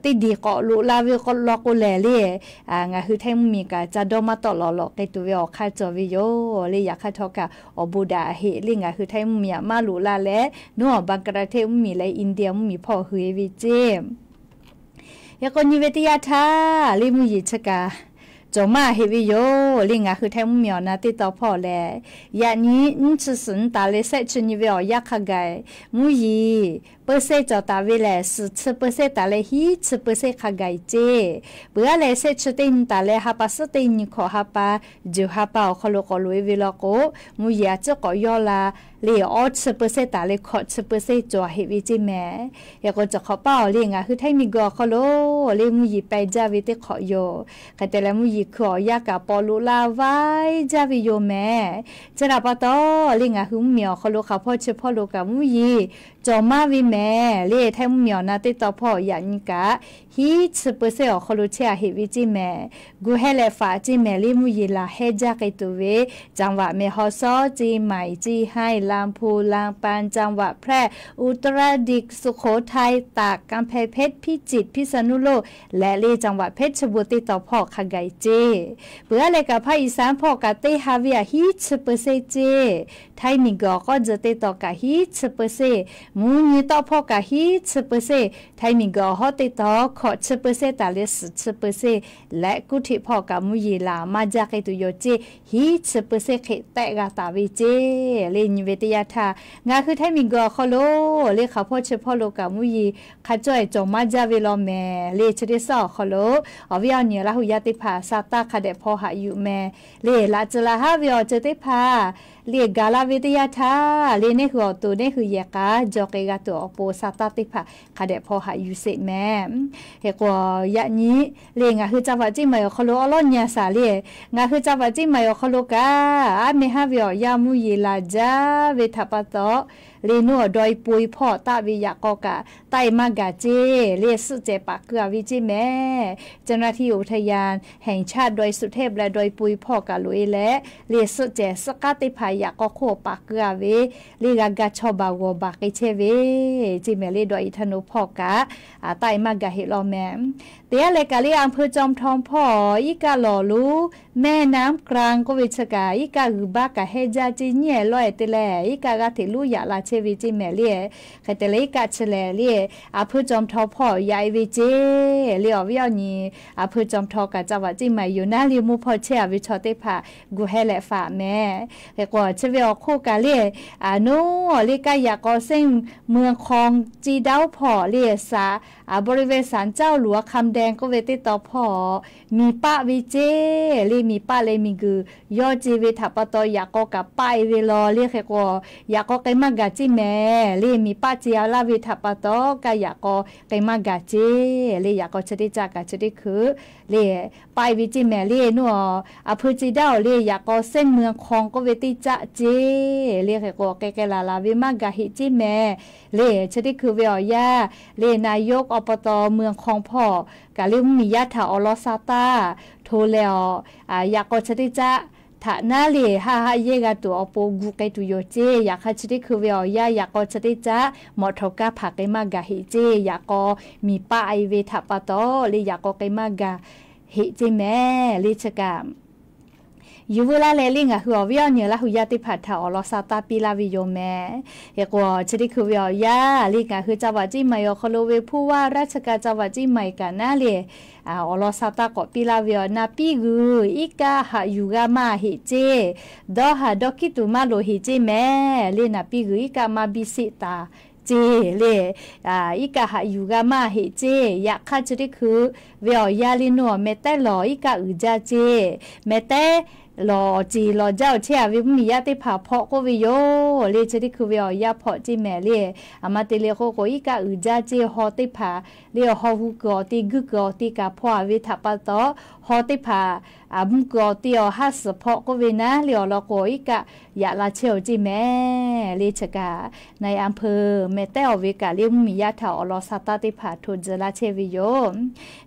teˇ diˬ k'awꞈ loꞈ la ve law k'o lehˬ le ngaˬ hui htaiˇ mvuhˇ miˬ kaꞈ ca dawˇ maˇ tawˆ lawˬ lawꞈ k'ai tuˬ ve awˬ hk'aˇ cawˬ ve yoˬ. Le yaꞈ hk'aˇ htawˇ kaꞈ awˬ bon daꞈ heˆ le ngaˬ hui htaiˇ mvuhˇ miˬ aꞈ maˇ loꞈ la leh nuˇ awˬ Bangladesh mvuhˇ miˬ leh India mvuhˇ miˬ hpawˇ hui e ve ceˇ. Hk'e k'o nyi ve teˇ yanˇ htaˇ le mvuhˇ yeˬ chi kaꞈ cawˬ maˇ heˆ ve yoˬ. Le ngaˬ hui htaiˇ mvuhˇ miˬ awˬ na teˇ taw hpawˇ lehˬ yaꞈ nyi nyiˇ chi suhˍ nyi taˍ leh shehˆ chi nyi ve awˬ yanˇ hk'a gaˬ mvuhˇ yeˬ เปอร์เซ็นต์ cawˬ taˍ ve lehˬ suhˍ chi เปอร์เซ็นต์ taˍ leh hiˉ chi เปอร์เซ็นต์ hk'a gaˬ ceˇ. Peuˬ aˉ leh shehˆ chi teˇ nyi taˍ leh ha pa suhˉ teˇ nyi hkawꞈ ha pa juˬ ha pa awˬ hk'aw lo k'awꞈ loꞈ e ve law k'o mvuhˇ yeˬ a ciˉ k'awꞈ yawˇ la le awˇ chi เปอร์เซ็นต์ taˍ leh hkawꞈ chi เปอร์เซ็นต์ cawˬ heˆ ve ceˇ mehˍ. Hk'e k'o cawˬ hk'awꞈ paˇ awˬ le ngaˬ hui htaiˇ miˬguiˬ awˬ hk'aw lo le mvuhˇ yeˬ peh jaˇ ve teˇ hk'awꞈ yoˬ. Hk'e te leh mvuhˇ yeˬ hkui awˬ yanˇ kaꞈ paw loꞈ la vaiˇ jaˇ ve yoˬ mehˍ. Chi htaꞈ pa taw le ngaˬ hui mvuhˇ miˬ awˬ hk'aw lo hk'aˬ hpawˇ chi hpawˇ lo kaꞈ mvuhˇ yeˬ cawˬ maˇ ve mehˍ le. Htaiˇ mvuhˇmiˬ awˬ na teˇ tawn hpawˇ yaꞈ nyi kaꞈ hiˉ chi เปอร์เซ็นต์ awˬ hk'aw lo chehˇ a heꞈ ve ceˇ mehˍ. Gu heh leh faꞈ ceˇ mehˍ le, mvuhˇ yeˬ laˬ heh jaˇ k'ai tuˬ ve จังหวัดแม่ฮ่องสอน เชียงใหม่ เชียงราย ลำพูน ลำปาง จังหวัดแพร่ อุตรดิตถ์ สุโขทัย ตาก กำแพงเพชร พิจิตร พิษณุโลก leh le จังหวัดเพชรบูรณ์ teˇ tawn hpawˇ hk'a gaˬ ceˇ. Peuˬ aˉ leh kaꞈ ภาคอีสาน hpawˇ kaꞈ teˇ ha ve aꞈ hiˉ chi เปอร์เซ็นต์ ceˇ. Htaiˇ miˬguiˬ awˬ k'awˇ tzuh teˇ tawn kaꞈ hiˉ chi เปอร์เซ็นต์, mvuhˇ nyi tawˆ hpawˇ kaꞈ hiˉ chi เปอร์เซ็นต์, Htaiˇ miˬguiˬ awˬ hawˉ teˇ tawn hkawꞈ chi เปอร์เซ็นต์ taˍ leh suhˍ chi เปอร์เซ็นต์ leh kuˇ htiꞈ hpawˇ kaꞈ mvuhˇ yeˬ laˬ maˇ jaˇ k'ai tuˬ yoˬ ceˇ. Hiˉ chi เปอร์เซ็นต์ hk'e tehˆ g'a taˍ ve ceˇ le. Nyi ve teˇ yanˇ htaˇ ngaˬ hui Htaiˇ miˬguiˬ awˬ hk'aw lo le hk'aˬ hpawˇ chi hpawˇ lo kaꞈ mvuhˇ yeˬ hk'a cawˇ e cawˬ maˇ jaˇ ve law mehˍ le. Chi teˇ suhˉ awˬ hk'aw lo awˬ viˉ awˬ nyi Laˇ huˍ yaˇ teˇ hpaˍ sa taˇ hk'a dehꞈ hpaw haꞈ yuˬ mehˍ le. Laꞈ tcuh laˬ haˉ ve awˬ ceuˬ teˇ hpaˍ le gaˬ la ve teˇ yanˇ htaˇ le, neˇ hui awˬ to neˇ hui yehˬ k'a jaw k'ai g'a tuˬ awˬ pon sa taˇ teˇ hpaˍ hk'a dehꞈ hpaw haꞈ yuˬ sheˍ mehˍ. Hk'e k'o, yaꞈ nyi le ngaˬ hui จังหวัดเชียงใหม่ awˬ hk'aw lo awˉ lawˉ nyi a shaˍ le, ngaˬ hui จังหวัดเชียงใหม่ awˬ hk'aw lo kaꞈ aˉ meh haˉ ve awˬ yanˇ mvuhˇ yeˬ laˬ jaˇ ve htaꞈ pa taw, le nuˇ awˬ dawˇ e po e hpawˇ taˆ ve yaꞈ k'aw kaꞈ taˆ e maˇ gaˬ ceˇ le. Suhˆ cehˬ paˍ keu a ve ceˇ mehˍ. เจ้าหน้าที่อุทยานแห่งชาติดอยสุเทพ leh dawˇ e po e hpawˇ kaꞈ loꞈ e leh le suhˆ cehˬ suhˆ k'aˉ teˇ hpaˍ yaꞈ k'aw hk'oˆ paˍ keu a ve le g'a ga chaw baˬ g'awˬ baˬ k'ai chehˇ ve ceˇ mehˍ le. Dawˇ e htaˇ no hpawˇ kaꞈ taˆ e maˇ gaˬ heˆ law mehˍ. Teˇ yanˇ leh kaꞈ le อำเภอจอมทอง hpawˇ iˉ kaˆ lawˬ lo แม่น้ำกลาง k'oˆ ve chi kaꞈ iˉ kaˆ g'uiˬ baˆ kaꞈ heh jaˇ ceˇ. Nyiˉ e lawˇ e te leh iˉ kaˆ g'aˇ hteꞈ luˉ yaꞈ la chehˇ ve ceˇ mehˍ le. Hk'e te leh iˉ kaˆ chi lehˬ le อำเภอจอมทอง hpawˇ yaꞈ e ve ceˇ le. Awˬ viˉ awˬ nyi อำเภอจอมทอง kaꞈ จังหวัดเชียงใหม่ yoˬ naˉ le mvuhˇ hpawˇ chehˇ a ve chaw teˇ hpaˍ gu heh leh faꞈ mehˍ. Hk'e k'o chi ve awˬ hk'oˆ kaꞈ le, a nuˇ awˬ le kaˆ yaꞈ k'aw เส้นเมืองคอง เชียงดาว hpawˇ le saˍ, a บริเวณศาลเจ้าหลวงคำแดง k'oˆ ve teˇ tawn hpawˇ miˬ paˆ ve ceˇ le. Miˬ paˆ leh miˬguiˬ yawˇ ce ve htaꞈ pa taw yaꞈ k'aw kaꞈ paˆ e ve law le. Hk'e k'o yaꞈ k'aw k'ai maˇ gaˬ ceˇ mehˍ le. Miˬ paˆ ce a laˇ ve htaꞈ pa taw kaˆ yaꞈ k'aw k'ai maˇ gaˬ ceˇ le. Yaꞈ k'aw chi teˇ caˆ kaꞈ chi teˇ hkui le paˆ e ve ceˇ mehˍ le. Nuˇ awˬ อำเภอเชียงดาว awˬ le yaꞈ k'aw เส้นเมืองคอง k'oˆ ve teˇ caˆ ceˇ le. Hk'e k'o k'ai k'ai laˬ laˬ ve maˇ gaˬ heˆ ceˇ mehˍ le. Chi teˇ hkui ve awˬ yanˇ le นายก อบต. เมืองคอง hpawˇ kaꞈ le mvuhˇmiˬ yaˇ htaꞈ awˬ lawn sa taˇ hto leh awˬ, yaꞈ k'aw chi teˇ caˆ htaꞈ naˉ le haˆ haˆ yehˇ g'a tuˬ awˬ pon gu k'ai tuˬ yoˬ ceˇ. Yaꞈ hk'aˇ chi teˇ hkui ve awˬ yanˇ yaꞈ k'aw chi teˇ caˆ mawꞈ htawꞈ kaˇ hpaˍ k'ai maˇ gaˬ heˆ ceˇ. Yaꞈ k'aw miˬ paˆ e ve htaꞈ pa taw le yaꞈ k'aw k'ai maˇ gaˬ heˆ ceˇ mehˍ le. Chi kaꞈ yuˬ veu laˇ leh le ngaˬ hui awˬ viˉ awˬ nyi Laˇ huˍ yaˇ teˇ hpaˍ htaꞈ awˬ lawn sa taˇ piˇ laˇ ve yoˬ mehˍ. Hk'e k'o chi teˇ hkui ve awˬ yanˇ le ngaˬ hui จังหวัดเชียงใหม่ awˬ hk'aw lo ve ผู้ว่าราชการจังหวัดเชียงใหม่ kaꞈ naˉ le awˬ lawn sa taˇ k'awꞈ piˇ laˇ ve awˬ, naˍ piˇ g'uiˬ iˉ kaˆ haꞈ yuˬ g'a maˇ heˆ ceˇ. Dawˇ haˍ dawˇ kiˇ tuˬ maˇ loˍ heˆ ceˇ mehˍ le. Naˍ piˇ g'uiˬ iˉ kaˆ maˇ biˇ sheˆ taˍ ceˇ le. Iˉ kaˆ haꞈ yuˬ g'a maˇ heˆ ceˇ. Yaꞈ hk'aˇ chi teˇ hkui ve awˬ yanˇ le nuˇ awˬ meh tehˉ lawˬ iˉ kaˆ uiˍ jaˇ ceˇ. Meh tehˉ lawˬ awˬ ceˬ lawˬ jaˇ awˬ chehˇ a ve mvuhˇmiˬ yaˇ teˇ hpaˍ hpawˇ k'oˆ ve yoˬ le. Chi teˇ hkui ve awˬ yanˇ hpawˇ ceˇ mehˍ le. A ma te le k'oˆ k'o iˉ kaˆ uiˍ jaˇ ceˇ. Haw teˇ hpaˍ le awˬ haw hu kuiˬ awˬ te guˇ kuiˬ awˬ te kaꞈ hpawˇ a ve htaꞈ pa taw, haw teˇ hpaˍ mvuh kuiˬ awˬ te awˬ haˉ suhˍ hpawˇ k'oˆ ve naˉ le awˬ lawn k'o iˉ kaˆ yaꞈ la chehˇ awˬ ceˇ mehˍ le. Chi kaꞈ นายอำเภอ meh tehˉ awˬ ve kaꞈ le mvuhˇmiˬ yaˇ htaꞈ awˬ lawn sa taˇ teˇ hpaˍ hto tcuh laˇ chehˇ ve yoˬ.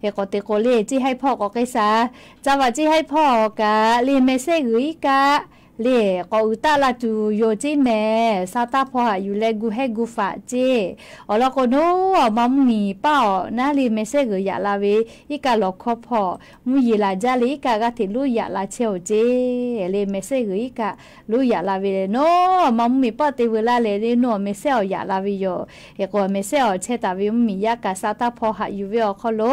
Hk'e k'o te k'o le ceˇ haiˉ hpawˇ k'awꞈ k'ai shaˍ. จังหวัดเชียงใหม่ hpawˇ kaꞈ le meh sehˉ g'uiˬ iˉ kaˆ le k'awꞈ uiˍ taˆ la tuˬ yoˬ ceˇ mehˍ. Sa taˇ hpaw haꞈ yuˬ leh gu hehˉ gu faꞈ ceˇ. Awˬ lawn k'o nuˇ awˬ ma mvuhˇmiˬ paˆ awˬ naˉ le meh sehˉ g'uiˬ yaꞈ la ve iˉ kaˆ lawˬ hkawˇ hpawˇ mvuhˇ yeˬ laˬ jaˇ le iˉ kaˆ g'aˇ hteꞈ luˉ yaꞈ la chehˇ awˬ ceˇ le. Meh sehˉ g'uiˬ iˉ kaˆ luˉ yaꞈ la ve le nuˇ awˬ ma mvuhˇmiˬ paˆ te veu laˇ leh le nuˇ awˬ meh sehˉ awˬ yaꞈ la ve yoˬ. Hk'e k'o meh sehˉ awˬ chehˇ taˍ ve mvuhˇmiˬ yaˇ kaꞈ sa taˇ hpaw haꞈ yuˬ ve awˬ hk'aw lo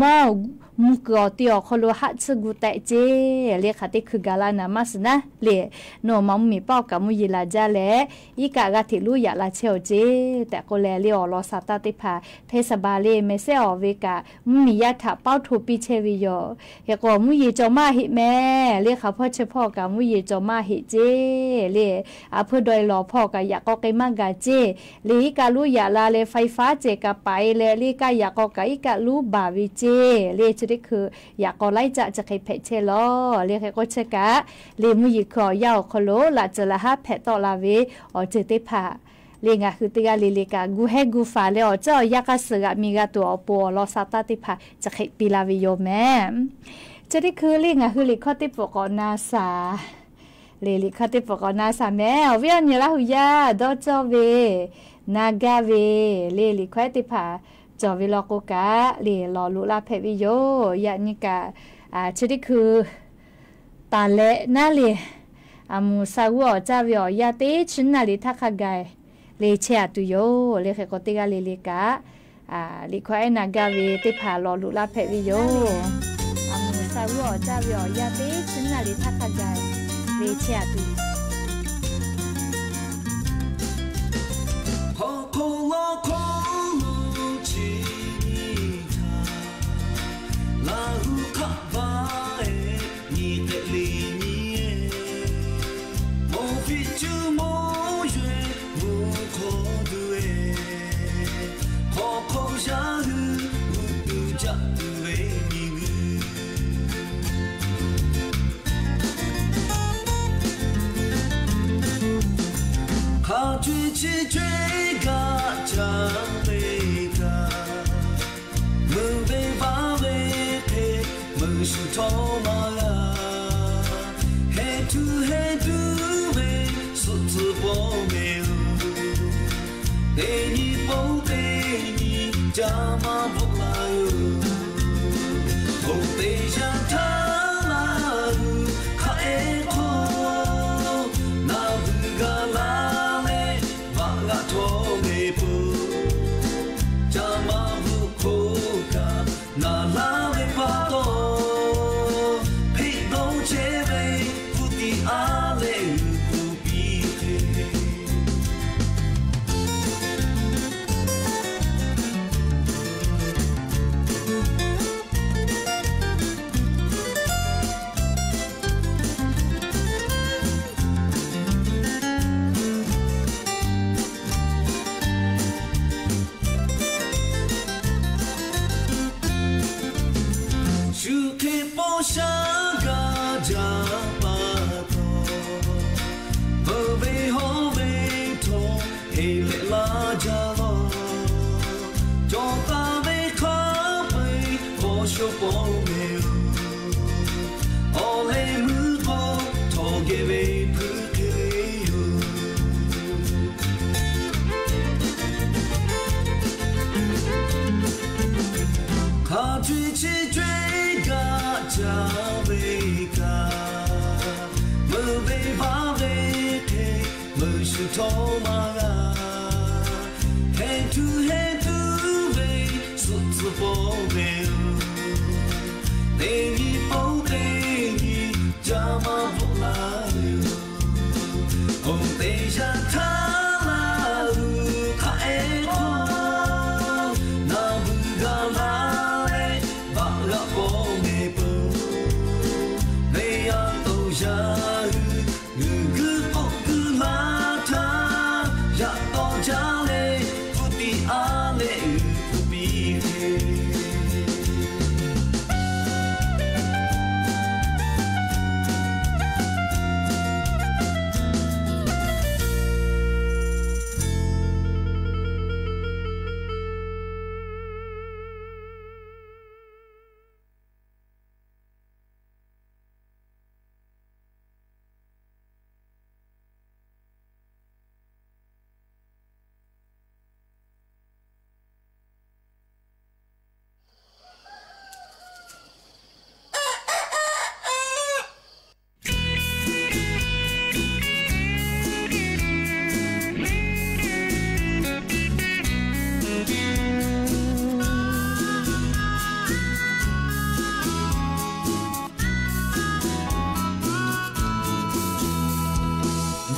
mawˇ mvuh kuiˬ awˬ te awˬ hk'aw lo haˆ tsuhˇ gu tehꞈ ceˇ le. Hk'aˬ teˇ hkui gaˬ la naˍ maˇ shiˍ naˉ le nuˇ awˬ ma mvuhˇmiˬ paˆ awˬ kaꞈ mvuhˇ yeˬ laˬ jaˇ leh iˉ kaˆ g'aˇ hteꞈ luˉ yaꞈ la chehˇ awˬ ceˇ tehꞈ k'oˆ leh le awˬ lawn sa taˇ teˇ hpaˍ hpehˇ sa ba le meh sehˉ awˬ ve kaꞈ mvuhˇmiˬ yaˇ htaꞈ paoˇ hto piˇ chehˇ ve yoˬ. Hk'e k'o mvuhˇ yeˬ cawˬ maˇ heˆ mehˍ le hk'aˬ hpawˇ chi hpawˇ kaꞈ mvuhˇ yeˬ cawˬ maˇ heˆ ceˇ le. A hpuiˇ dawˇ e lawˬ hpawˇ kaꞈ yaꞈ k'aw k'ai maˇ gaˬ ceˇ le. Iˉ kaˆ luˉ yaꞈ la leh ไฟฟ้า cehˬ kaꞈ paˍ e leh le iˉ kaˆ yaꞈ k'aw kaꞈ iˉ kaˆ luˉ baˬ ve ceˇ le. Chi teˇ hkui yaꞈ k'aw laiˉ caˆ chi hk'e hpehꞈ chehˇ lawˬ le. Hk'e k'o chi kaꞈ le mvuhˇ yeˬ hkui awˬ yanˇ awˬ hk'aw lo laꞈ tcuh laꞈ haˉ hpehꞈ tawˆ la ve awˬ ceuˬ teˇ hpaˍ Le ngaˬ hui teˇ g'aˇ le le kaꞈ gu hehˉ gu faˍ leh awˬ caˇ awˬ yaˇ k'aˇ suh g'aꞈ mi g'a tuˬ awˬ pon awˬ lawn sa taˇ teˇ hpaˍ chi hk'e piˇ laˇ ve yoˬ mehˍ. Chi teˇ hkui le ngaˬ hui liꞈ hkawˇ teˇ pfuhˍ k'awꞈ na shaˍ. Le liꞈ hkawˇ teˇ pfuhˍ k'awꞈ na shaˍ mehˍ. Awˬ viˉ awˬ nyi Laˇ hu yaˇ dawˇ cawˇ ve, na gaˇ ve, le liꞈ hkawˇ ehˉ teˇ hpaˍ cawˬ ve law k'o kaꞈ le lawˬ loꞈ laˇ hpehꞈ ve yoˬ. Yaꞈ nyi kaꞈ chi teˇ hkui taˍ leh naˉ le, aˬ mvuhˬ sha g'uˇ awˬ caˇ ve awˬ yaˇ teˇ chi naˇ le htaˇ hk'a gaˬ le chehˇ a tuˬ yoˬ. Le hk'e k'o teˇ g'aˇ le le kaꞈ liꞈ hkawˇ ehˉ na gaˇ ve teˇ hpaˍ lawˬ loꞈ laˇ hpehꞈ ve yoˬ. Aˬ mvuhˬ sha g'uˇ awˬ caˇ ve awˬ yaˇ teˇ chi naˇ le htaˇ hk'a gaˬ le chehˇ a tuˬ yoˬ. Hk'aw hk'aw lawˬ hk'aw lo chi nyi htaˇ, Laˇ hu hk'aˆ vaˇ ehˉ nyi hk'e le nyi ehˉ, mawˬ fiˇ cuˇ mawˬ yehˬ mvuhˇ hk'aw duˬ ehˉ, hk'aw hk'aw yaˇ hui uˉ tuˬ jaˇ tuˬ ve miˬ guiˬ hk'a co-e chi co-e gaˇ ca ve kaꞈ, meuˇ ve vaˇ ve hk'e meuˇ shuˍ htawˇ maˇ g'a. Heh tuˬ heh tuˬ ve suhˆ tcuh pawˆ mehˍ-oˬ, teˇ nyi pawˆ teˇ nyi ca maˇ bvuhꞈ la yoˬ. Oˇ teˇ yanˇ htaˇ Laˇ hu hk'aˆ ehˉ hk'aw, naˬ vuiˬ g'a la leh vaꞈ g'aꞈ htawˇ ve peuˬ, ca maˇ bvuhꞈ hk'oˆ kaꞈ, naˬ laˇ ve pa taw, hpeꞈ dawˇ chehˇ ve hpu tiꞈ aˉ leh g'uiˬ pfuhˍ piˇ hk'e shu hk'e paw sha gaˇ jaˇ pa taw, meuˇ ve hawˉ ve htawˇ heˍ leh laˇ jaˇ lawˬ. Cawˬ taˍ ve hk'a peu-eˬ paw sho paw mehˍ-oˬ, awˬ leh meuˇ k'o htawˇ geh ve hpuiˇ hk'e le yoˬ. Hk'a co-e chi co-e gaˇ ca ve kaꞈ, meuˇ ve vaˇ ve hk'e meuˇ shuˍ htawˇ maˇ g'a. Heh tuˬ heh tuˬ ve suhˆ tcuh pawˆ mehˍ-oˬ, teˇ nyi pawˆ teˇ nyi ca maˇ bvuhꞈ la yoˬ. Oˇ teˇ yanˇ htaˇ Laˇ hu hk'aˆ ehˉ hk'aw, naˬ vuiˬ g'a la leh vaꞈ g'aꞈ pawˆ mehˍ peuˬ. Ve yaˇ toˬ yaˇ hui g'uiˬ guiˇ k'oˆ guiˇ laˇ htaˇ, yaꞈ taw jaˇ leh hpu tiꞈ aˉ leh g'uiˬ pfuhˍ piˇ hk'e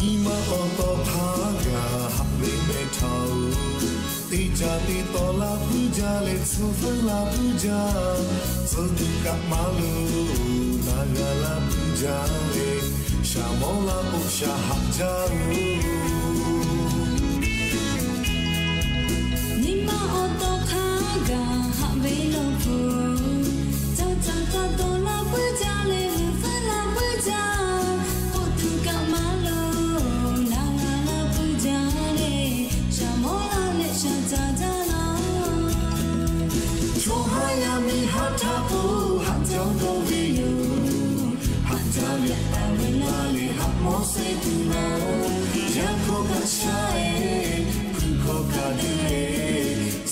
Nyi ma awˬ taw hk'a gaˬ haꞈ ve mehˍ htaꞈ-oˬ, teˇ caꞈ teˇ taw laˇ puiˉ jaˇ leh tcuh feuˉ laˇ puiˉ jaˇ. Tcuh tuˬ kaꞈ maˇ loˍ, na g'a laˇ puiˉ jaˇ leh, shaˍ mawˇ laˇ k'o shaˍ haꞈ jaˇ-oˬ. Nyi ma awˬ taw hk'a gaˬ haꞈ ve law k'o, caˇ caꞈ caˇ taw laˇ puiˉ jaˇ leh, meuꞈ feuˉ laˇ puiˉ jaˇ. K'oˆ tuˬ kaꞈ maˇ loˍ, na g'a laˇ puiˉ jaˇ leh, Htaˇ k'o haꞈ jaˇ dawˇ ve yoˬ. Haꞈ jaˇ ve taˍ ve laˇ leh haꞈ mawˇ sehˉ tuˬ laˇ. Yaꞈ hk'aˇ kaꞈ shaˉ-e, hpu hkawˇ kaꞈ deuˇ-e,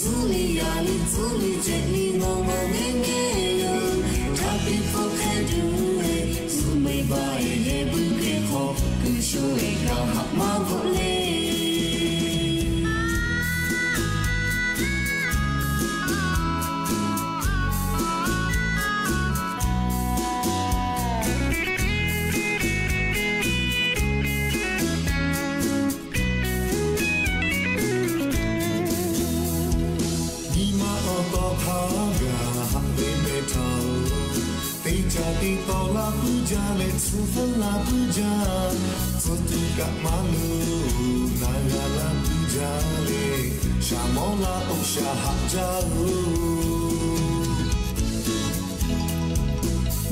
zuˇ liˇ yaꞈ liˇ tcuhˉ liˇ cehˬ liˇ ngaw ngaw ngehˇ ngehˇ yoˬ. Hk'a piˇ hpfuhˇ hk'e tuˬ-e, zuhꞈ mehˍ baˬ-e yehˬ buiˇ hk'e hk'aw, kuˬ sho-e kaꞈ haꞈ maˇ bvuhꞈ le. Nyi ma awˬ tawˬ hk'a gaˬ haꞈ ve meh htaˇ-oˬ, teˇ caˇ teˇ tawˆ laˇ puiˉ jaˇ leh tsuhˇ hpfuhˇ laˇ puiˉ jaˇ, tcuhˇ tuˬ kaꞈ maˇ loˍ, naˍ g'a laˇ puiˉ jaˇ leh, shaˍ mawˇ laˇ k'o shaˍ haꞈ jaˇ-oˬ.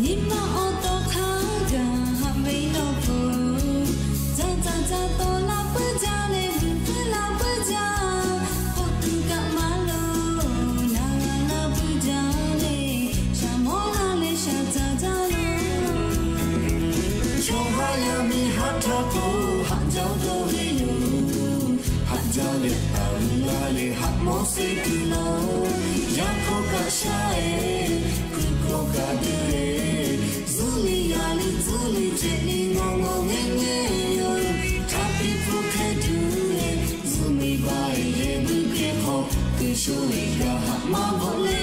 Nyi ma awˬ tawˬ hk'a gaˬ haꞈ ve nawˬ peuˬ, caˇ caˇ caˇ tawˆ laˇ puiˉ jaˇ leh, mvuhˇ puiˉ laˇ puiˉ jaˇ, k'awꞈ tuˬ kaꞈ maˇ loˍ, naˍ g'a laˇ puiˉ jaˇ leh, shaˍ mawˇ laˇ leh shaˍ caˇ jaˇ loˬ. Chaw haˉ yaˇ miˇ haˉ htaˇ k'o, haꞈ jaˇ dawˇ ve yoˬ. Haꞈ jaˇ leh taˍ ve laˇ leh haꞈ mawˇ sehˉ tuˬ laˇ. Yaꞈ hk'aˇ kaꞈ shaˉ-e, hpu hkawˇ kaꞈ deuˇ-e, zuhꞈ liˇ yaꞈ liˇ tcuhˉ liˇ cehˬ liˇ ngaw ngaw ngehˇ ngehˇ yoˬ. Hk'a piˇ hpfuhˇ hk'e tuˬ-e, zuhꞈ mehˍ baˬ-e yehˬ buiˇ hk'e hk'aw, kuˬ sho-e kaꞈ haꞈ maˇ bvuhꞈ le.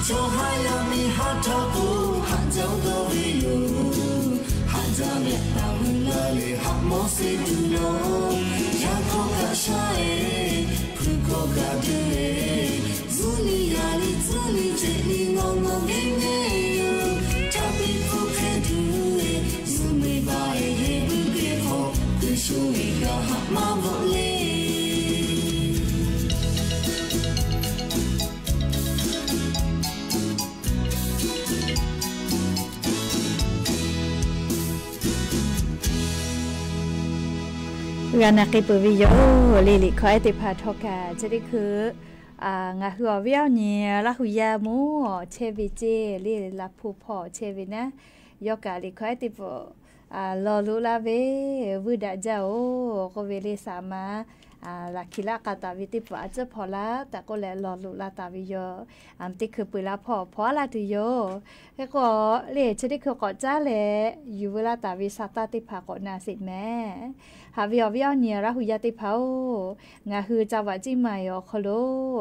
Chaw haˉ yaˇ miˇ haˉ htaˇ k'o, haꞈ jaˇ dawˇ ve yoˬ. Haꞈ jaˇ leh taˍ ve laˇ leh haꞈ mawˇ sehˉ tuˬ laˇ. Yaꞈ hk'aˇ kaꞈ shaˉ-e, hpu hkawˇ kaꞈ deuˇ-e, zuhꞈ liˇ yaꞈ liˇ tcuhˉ liˇ cehˬ liˇ ngaw ngaw ngehˇ ngehˇ yoˬ. Hk'a piˇ hpfuhˇ hk'e tuˬ-e, zuhꞈ mehˍ baˬ-e yehˬ buiˇ hk'e hk'aw, kuˬ sho-e kaꞈ haꞈ maˇ bvuhꞈ le. G'a na k'ai peuˬ ve yoˬ le. Liꞈ hkawˇ ehˉ teˇ hpaˍ htawˇ kaꞈ chi teˇ hkui, ngaˬ hui awˬ viˉ awˬ nyi Laˇ hu yaˇ mvuhˇ awˬ chehˇ ve ceˇ le, laˬ hpu hpawˇ awˬ chehˇ ve naˉ, yawˇ kaꞈ liꞈ hkawˇ ehˉ teˇ pfuhˍ law loꞈ laˇ ve, vuiˇ daꞈ jaˇ-oˬ k'oˆ ve le. Saˍ ma laˬ hkiˬ laˇ k'a taˍ ve teˇ hpaˍ a ciˉ hpaw laˇ taˍ k'oˆ leh law loꞈ la taˍ ve yoˬ. Teˇ hkui peu laˇ hpawˇ hpawˇ laˇ tuˬ yoˬ. Hk'e k'o, le chi teˇ hkui k'awꞈ caˉ leh yuˬ veu laˇ taˍ ve sa taˇ teˇ hpaˍ k'awꞈ na sheˍ mehˍ. Haꞈ ve awˬ viˉ awˬ nyi Laˇ hu yaˇ teˇ hpaˍ-oˬ, ngaˬ hui ca vaꞈ ciˉ ma-e awˬ hk'aw lo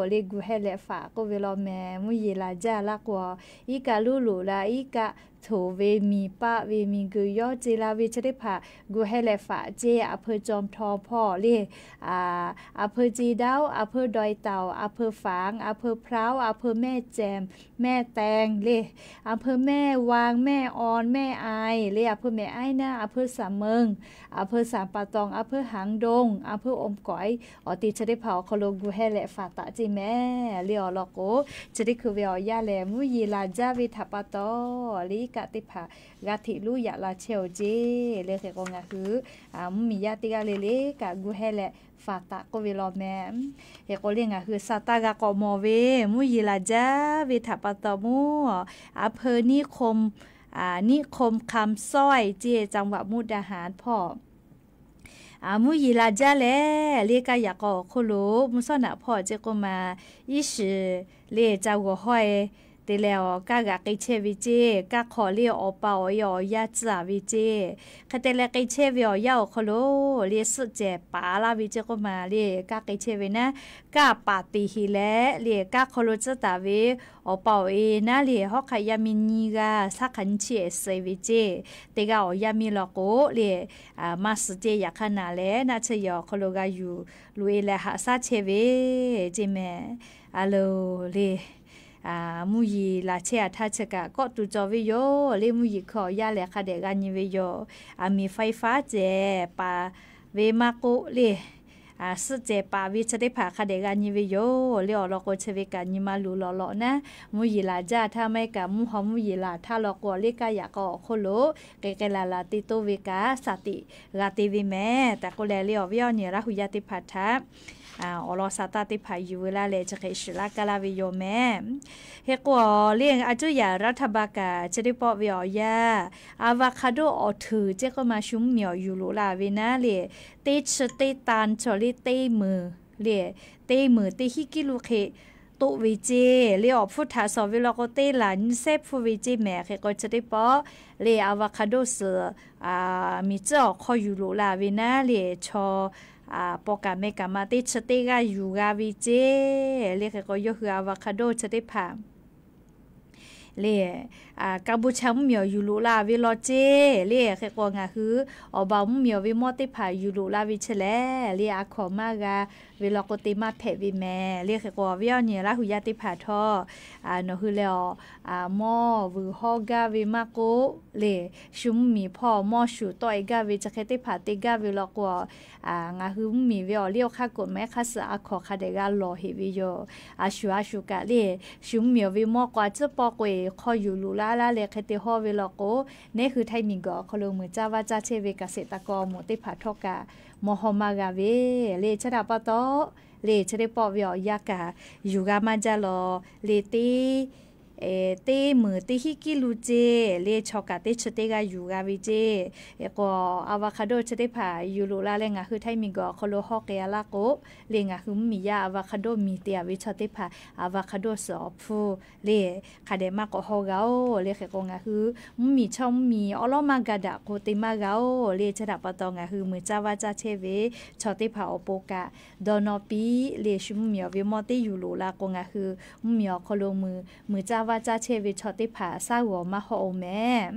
le, gu heh leh faꞈ k'oˆ ve law mehˍ. Mvuhˇ yeˬ laˬ jaˇ laˇ k'o, iˉ kaˆ luˉ loꞈ la, iˉ kaˆ htoˍ ve miˬ paˆ ve miˬ guiˬ yawˇ ce la ve chi teˇ hpaˍ gu heh leh faꞈ ceˇ. A hpeu จอมทอง hpawˇ le, a hpeu เจดีย์ a hpeu ดอยเต่า a hpeu ฝาง a hpeu พร้าว a hpeu แม่แจ่ม แม่แตง le, a hpeu แม่วาง แม่ออน แม่อาย le, a hpeu แม่อาย naˉ, a hpeu สำเมิง a hpeu สรรปะตอง a hpeu หางดง a hpeu อมก๋อย awˬ te chi teˇ hpaˍ awˬ hk'aw lo gu heh leh faꞈ taꞈ ceˇ mehˍ. Le awˬ lawn k'o, chi teˇ hkui ve awˬ yanˇ lehˬ, mvuhˇ yeˬ laˬ jaˇ ve htaꞈ pa taw, le iˉ kaˆ teˇ hpaˍ g'a hteꞈ luˉ yaꞈ la chehˇ-oˬ ceˇ le. Hk'e k'o, ngaˬ hui mvuhˇmiˬ yaˇ teˇ g'aˇ le le kaꞈ gu heh leh faꞈ taꞈ k'oˆ ve law mehˍ. Hk'e k'o le, ngaˬ hui sa taˇ g'a k'awꞈ mawˬ ve, mvuhˇ yeˬ laˬ jaˇ ve htaꞈ pa taw mvuhˇ, a hpeu นิคม คำสร้อย ceˇ จังหวัดมุกดาหาร hpawˇ mvuhˇ yeˬ laˬ jaˇ leh, le kaˇ yaꞈ k'aw awˬ hk'oˆ lo mvuhˇ sawˉ naꞈ hpawˇ ceˇ k'oˆ ma, iˉ shiˍ le ca g'awˬ haweh te leh awˬ kaˇ g'aꞈ k'ai chehˇ ve ceˇ. Kaˇ hk'awꞈ le awˬ pa awˬ e awˬ yaˇ tcuh-a ve ceˇ. Hk'e te leh k'ai chehˇ ve awˬ yanˇ awˬ hk'aw lo le suhˆ cehˬ paˍ laˇ ve ceˇ k'oˆ ma le, kaˇ k'ai chehˇ ve naˉ, kaˇ paˍ teꞈ heˍ leh le kaˇ hk'aw lo tcuhˉ taˍ ve awˬ pa awˬ e naˉ le, hawˉ hk'aꞈ yaˇ miˇ nyiˇ g'aˇ, shaˉ hk'aꞈ nyiˇ chi ehˍ suh ve ceˇ. Teˇ g'aˇ awˬ yaˇ miˇ law k'o le, maˇ suh ceˇ. Yaꞈ hk'aˇ naˍ leh naˆ tsuhˇ yehˬ awˬ hk'aw lo g'a yuˬ loꞈ e leh haꞈ shaˉ chehˇ ve ceˇ mehˍ. A loˍ le, mvuhˇ yeˬ laˬ chehˇ-a htaˇ chi kaꞈ kawˆ tuˬ cawˬ ve yoˬ le. Mvuhˇ yeˬ hkui awˬ yanˇ lehˬ hk'a dehꞈ g'a nyi ve yoˬ. A miˬ ไฟฟ้า cehˬ paˍ ve maˇ k'oˆ le, suhˆ cehˬ paˍ ve chi teˇ hpaˍ hk'a dehꞈ g'a nyi ve yoˬ le. Awˬ lawn k'o, chi ve kaꞈ nyi ma luˬ lawꞈ lawꞈ naˉ, mvuhˇ yeˬ laˬ jaˇ htaˇ maˇ heˆ kaꞈ mvuhˇ haw mvuhˇ yeˬ laˬ htaˇ law k'o, le kaˇ yaꞈ k'aw awˬ hk'oˆ lo k'ai k'ai laˬ laˬ te toˇ ve kaꞈ shaˍ tiꞈ g'a te ve mehˍ tehꞈ k'oˆ leh, le awˬ viˉ awˬ nyi Laˇ hu yaˇ teˇ hpaˍ htaꞈ awˬ lawn sa taˇ teˇ hpaˍ yuˬ ve laˇ leh chi hk'e shiˍ laˇ kaˇ laˇ ve yoˬ mehˍ. Hk'e k'o, le a cuˇ yaꞈ รัฐบาล kaꞈ chi teˇ pawˆ ve awˬ yanˇ, avocado awˬ htuiˍ ceˇ k'oˆ ma shu mvuhˇmiˬ awˬ yuˬ loꞈ la ve naˉ le, teˇ chi teˇ ตัน cawˬ le teˇ meunˍ le, teˇ meunˍ teˇ hiˉ kiˉ lu hk'e toˆ ve ceˇ le, awˬ hpfuhˇ htaꞈ shawˍ ve law k'o teˇ laˬ nyiˇ sehˉ hpfuhˇ ve ceˇ mehˍ. Hk'e k'o chi teˇ pawˆ le avocado suhˍ miˬ tcuhˉ awˬ hk'aw yuˬ loꞈ la ve naˉ le, chaw paw kaꞈ meh kaꞈ ma teˇ chi teˇ g'aˇ yuˬ g'a ve ceˇ le. Hk'e k'o yawˇ hui avocado chi teˇ hpaˍ le, ka bu cha mvuhˇmiˬ awˬ yuˬ loꞈ la ve law ceˇ le. Hk'e k'o ngaˬ hui awˬ baˬ mvuhˇmiˬ awˬ ve mawˇ teˇ hpaˍ yuˬ loꞈ la ve chi lehˬ le, a hkawnˍ maˇ g'a ve law k'o te maˇ hpehꞈ ve mehˍ le. Hk'e k'o awˬ viˉ awˬ nyi Laˇ huˍ yaˇ teˇ hpaˍ htawˇ, nawˬ hui leh awˬ mawˇ vuiˬ hawˇ gaˇ ve maˇ k'oˆ le, shu mvuhˇmiˬ hpawˇ mawˇ shuˍ tawˆ e gaˇ ve chi hk'e teˇ hpaˍ te gaˇ ve law k'o, ngaˬ hui mvuhˇmiˬ ve awˬ liˇ awˬ hk'aˇ k'oꞈ mehˉ hk'aˇ suh a hkawnˍ hk'a dehꞈ g'a lawˬ heꞈ ve yoˬ. A shu a shu kaꞈ le, shu mvuhˇmiˬ awˬ ve mawˇ k'o a ciˉ pawˆ k'o e hk'aw yuˬ loꞈ la laˇ leh hk'e te hawˇ ve law k'o, neˉ hui Htaiˇ miˬguiˬ awˬ hk'aw lo muiˬ caˇ vaˇ caˇ chehˇ ve เกษตรกร awˬ moˍ teˇ hpaˍ htawˇ kaꞈ mawˇ hawˇ maˇ g'a ve le. Chi htaꞈ pa taw le, chi teˇ pawˆ ve awˬ yanˇ kaꞈ yuˬ g'a maˇ jaˇ law le, teˇ teˇ meunˍ teˇ hiˉ kiˉ lu ceˇ le, chaw kaꞈ teˇ chi teˇ g'aˇ yuˬ g'a ve ceˇ. Hk'e k'o avocado chi teˇ hpaˍ yuˬ loꞈ la leh ngaˬ hui Htaiˇ miˬguiˬ awˬ hk'aw lo hawˇ k'ai a laˇ k'o le, ngaˬ hui mvuhˇmiˬ yaˇ avocado miˬ te a ve chaw teˇ hpaˍ avocado suhˍ awˬ hpfuhˇ le hk'a dehꞈ maˇ k'awꞈ hawˇ g'a oˬ le. Hk'e k'o ngaˬ hui mvuhˇmiˬ chaw mvuhˇmiˬ awˉ lawˉ maˇ ga daꞈ k'o te maˇ g'a oˬ le. Chi htaꞈ pa taw ngaˬ hui muiˬ caˇ vaˇ caˇ chehˇ ve chaw teˇ hpaˍ awˬ pon kaꞈ dawˇ nawˇ piˇ le, shu mvuhˇmiˬ awˬ ve mawˇ teˇ yuˬ loꞈ la k'o ngaˬ hui mvuhˇmiˬ awˬ hk'aw lo muiˬ, muiˬ caˇ vaˇ caˇ chehˇ ve chaw teˇ hpaˍ shaˉ g'awˬ maˇ hawˆ oˬ mehˍ.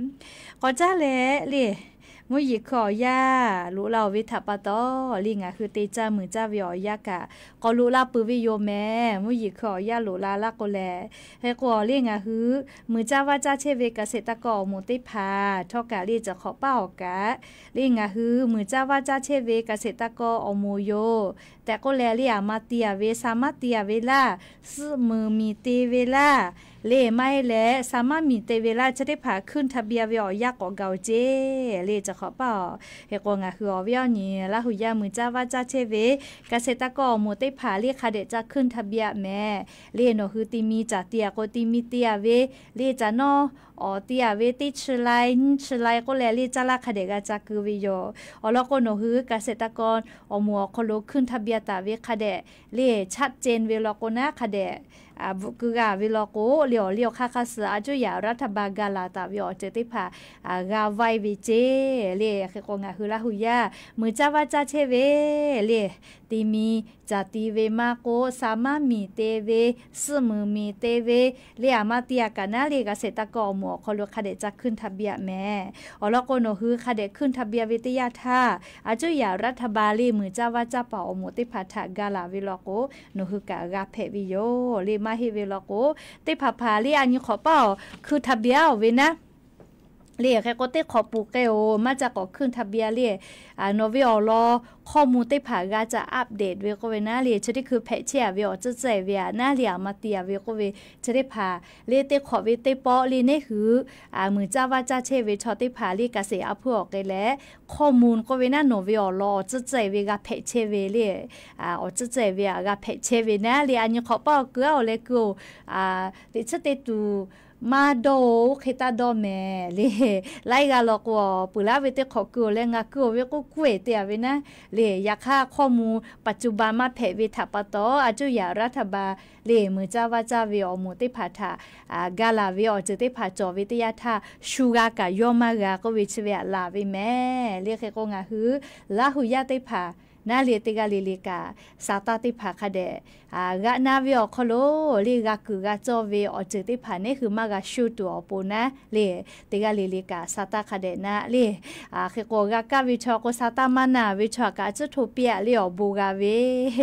K'awꞈ caˉ leh le, mvuhˇ yeˬ hkui awˬ yanˇ loꞈ la oˬ ve htaꞈ pa taw le, ngaˬ hui te caˇ muiˬ caˇ ve awˬ yanˇ kaꞈ k'awꞈ loꞈ la peuˬ ve yoˬ mehˍ. Mvuhˇ yeˬ hkui awˬ yanˇ loꞈ la laˇ k'o lehˬ, hk'e k'o le ngaˬ hui muiˬ caˇ vaˇ caˇ chehˇ ve เกษตรกร awˬ moˍ teˇ hpaˍ htawˇ kaꞈ le, cawˬ hk'awꞈ paˇ awˬ kaꞈ le ngaˬ hui muiˬ caˇ vaˇ caˇ chehˇ ve เกษตรกร awˬ moˍ yoˬ tehꞈ k'oˆ leh le, aˬ ma te a ve, sa maˉ te a ve laˇ, suhˆ muiˬ miˬ te ve laˇ le, maˇ heˆ leh sa maˉ miˬ te ve laˇ, chi teˇ hpaˍ ขึ้นทะเบียน ve awˬ yanˇ k'awꞈ gaˬ oˬ ceˇ le, cawˬ hk'awꞈ paˇ awˬ. Hk'e k'o ngaˬ hui awˬ viˉ awˬ nyi Laˇ huˍ yaˇ muiˬ caˇ vaˇ caˇ chehˇ ve เกษตรกร awˬ moˍ teˇ hpaˍ le hk'a dehꞈ ca ขึ้นทะเบียน mehˍ le. Nawˬ hui ti mi caˍ te a k'o ti mi te a ve le, caˍ nawˇ awˬ te a ve teˇ chi lai nyiˇ chi lai k'oˆ leh le caˇ laˇ hk'a dehꞈ g'a ca keu ve yoˬ. Awˬ lawn k'o nawˬ hui เกษตรกร awˬ moˍ awˬ hk'aw lo ขึ้นทะเบียน taˍ ve hk'a dehꞈ le ชัดเจน ve law k'o naˉ hk'a dehꞈ bvuhꞈ keu g'a ve law k'o le, awˬ liˇ awˬ hk'aˇ hk'aˇ suh a cuˇ yaꞈ รัฐบาล ga laˬ taˍ ve awˬ ceuˬ teˇ hpaˍ g'a vaiˇ ve ceˇ le. Hk'e k'o ngaˬ hui Laˇ huˍ yaˇ muiˬ caˇ vaˇ caˇ chehˇ ve le, ti mi caˍ ti ve maˇ k'oˆ, sa maˉ miˬ te ve, suhˆ muiˬ miˬ te ve le, aˬ ma te a kaꞈ naˉ le, เกษตรกร awˬ moˍ awˬ hk'aw lo hk'a dehꞈ ca ขึ้นทะเบียน mehˍ. Awˬ lawn k'o nawˬ hui hk'a dehꞈ ขึ้นทะเบียน ve teˇ yanˇ htaˇ, a cuˇ yaꞈ รัฐบาล le muiˬ caˇ vaˇ caˇ paˍ awˬ moˍ teˇ hpaˍ htaꞈ ga laˬ ve law k'o, nawˬ hui kaꞈ g'a hpehꞈ ve yoˬ le. Maˇ heˆ ve law k'o, teˇ hpaˍ hpaˍ le a nyi hk'awꞈ paˇ awˬ ขึ้นทะเบียน awˬ ve naˉ le, hk'e k'o teˇ hk'awꞈ poˬ k'ai oˬ, maˇ ca k'awꞈ ขึ้นทะเบียน le, nawˬ ve awˬ lawn hkawˇ mvuh teˇ hpaˍ g'a ca update ve k'oˆ ve naˉ le, chi teˇ hkui hpehꞈ chehˇ a ve awˬ tcuhˉ tcuhˉ e ve a naˉ le, aˬ ma te a ve k'oˆ ve chi teˇ hpaˍ le, teˇ hk'awꞈ ve teˇ pawˆ le neˉ hui muiˬ caˇ vaˇ caˇ chehˇ ve chaw teˇ hpaˍ le, เกษตร a hpuˇ awˬ k'ai leh, hkawˇ mvuh k'oˆ ve naˉ nawˬ ve awˬ lawn awˬ tcuhˉ tcuhˉ e ve g'a hpehꞈ chehˇ ve le, awˬ tcuhˉ tcuhˉ e ve a g'a hpehꞈ chehˇ ve naˉ le, a nyi hk'awꞈ paˇ awˬ keu a awˬ leh keu oˬ, teꞈ chiˉ te tuˬ maˇ dawˇ oˬ, oˇ hk'e taˇ dawˇ mehˍ le. Laiˉ g'aˇ law k'o, peuˬ laˉ ve teˇ hk'awꞈ keu oˬ leh ngaˬ keu oˬ ve k'oˆ k'oˆ e te a ve naˉ le, yaꞈ hk'aˇ hkawˇ mvuh ปัจจุบัน maˇ hpehꞈ ve htaꞈ pa taw, a cuˇ yaꞈ รัฐบาล le muiˬ caˇ vaˇ caˇ ve awˬ moˍ teˇ hpaˍ htaꞈ ga laˬ ve awˬ ceuˬ teˇ hpaˍ cawˬ ve teˇ yanˇ htaˇ, shu g'a kaꞈ yawˇ maˇ g'a k'oˆ ve chi ve aꞈ laˬ ve mehˍ le. Hk'e k'o ngaˬ hui Laˇ huˍ yaˇ teˇ hpaˍ naˉ le, teˇ g'aˇ le le kaꞈ sa taˇ teˇ hpaˍ hk'a dehꞈ g'a na ve awˬ hk'aw lo le, g'a kuiˬ g'a cawˇ ve awˬ ceuˬ teˇ hpaˍ neˉ hui maˇ g'a shu tuˬ awˬ pon naˉ le, teˇ g'aˇ le le kaꞈ sa taˇ hk'a dehꞈ na le. Hk'e k'o g'a kaˇ ve chaw k'o sa taˇ maˇ na ve chaw kaꞈ a ciˉ hto piˇ a le, awˬ bon g'a ve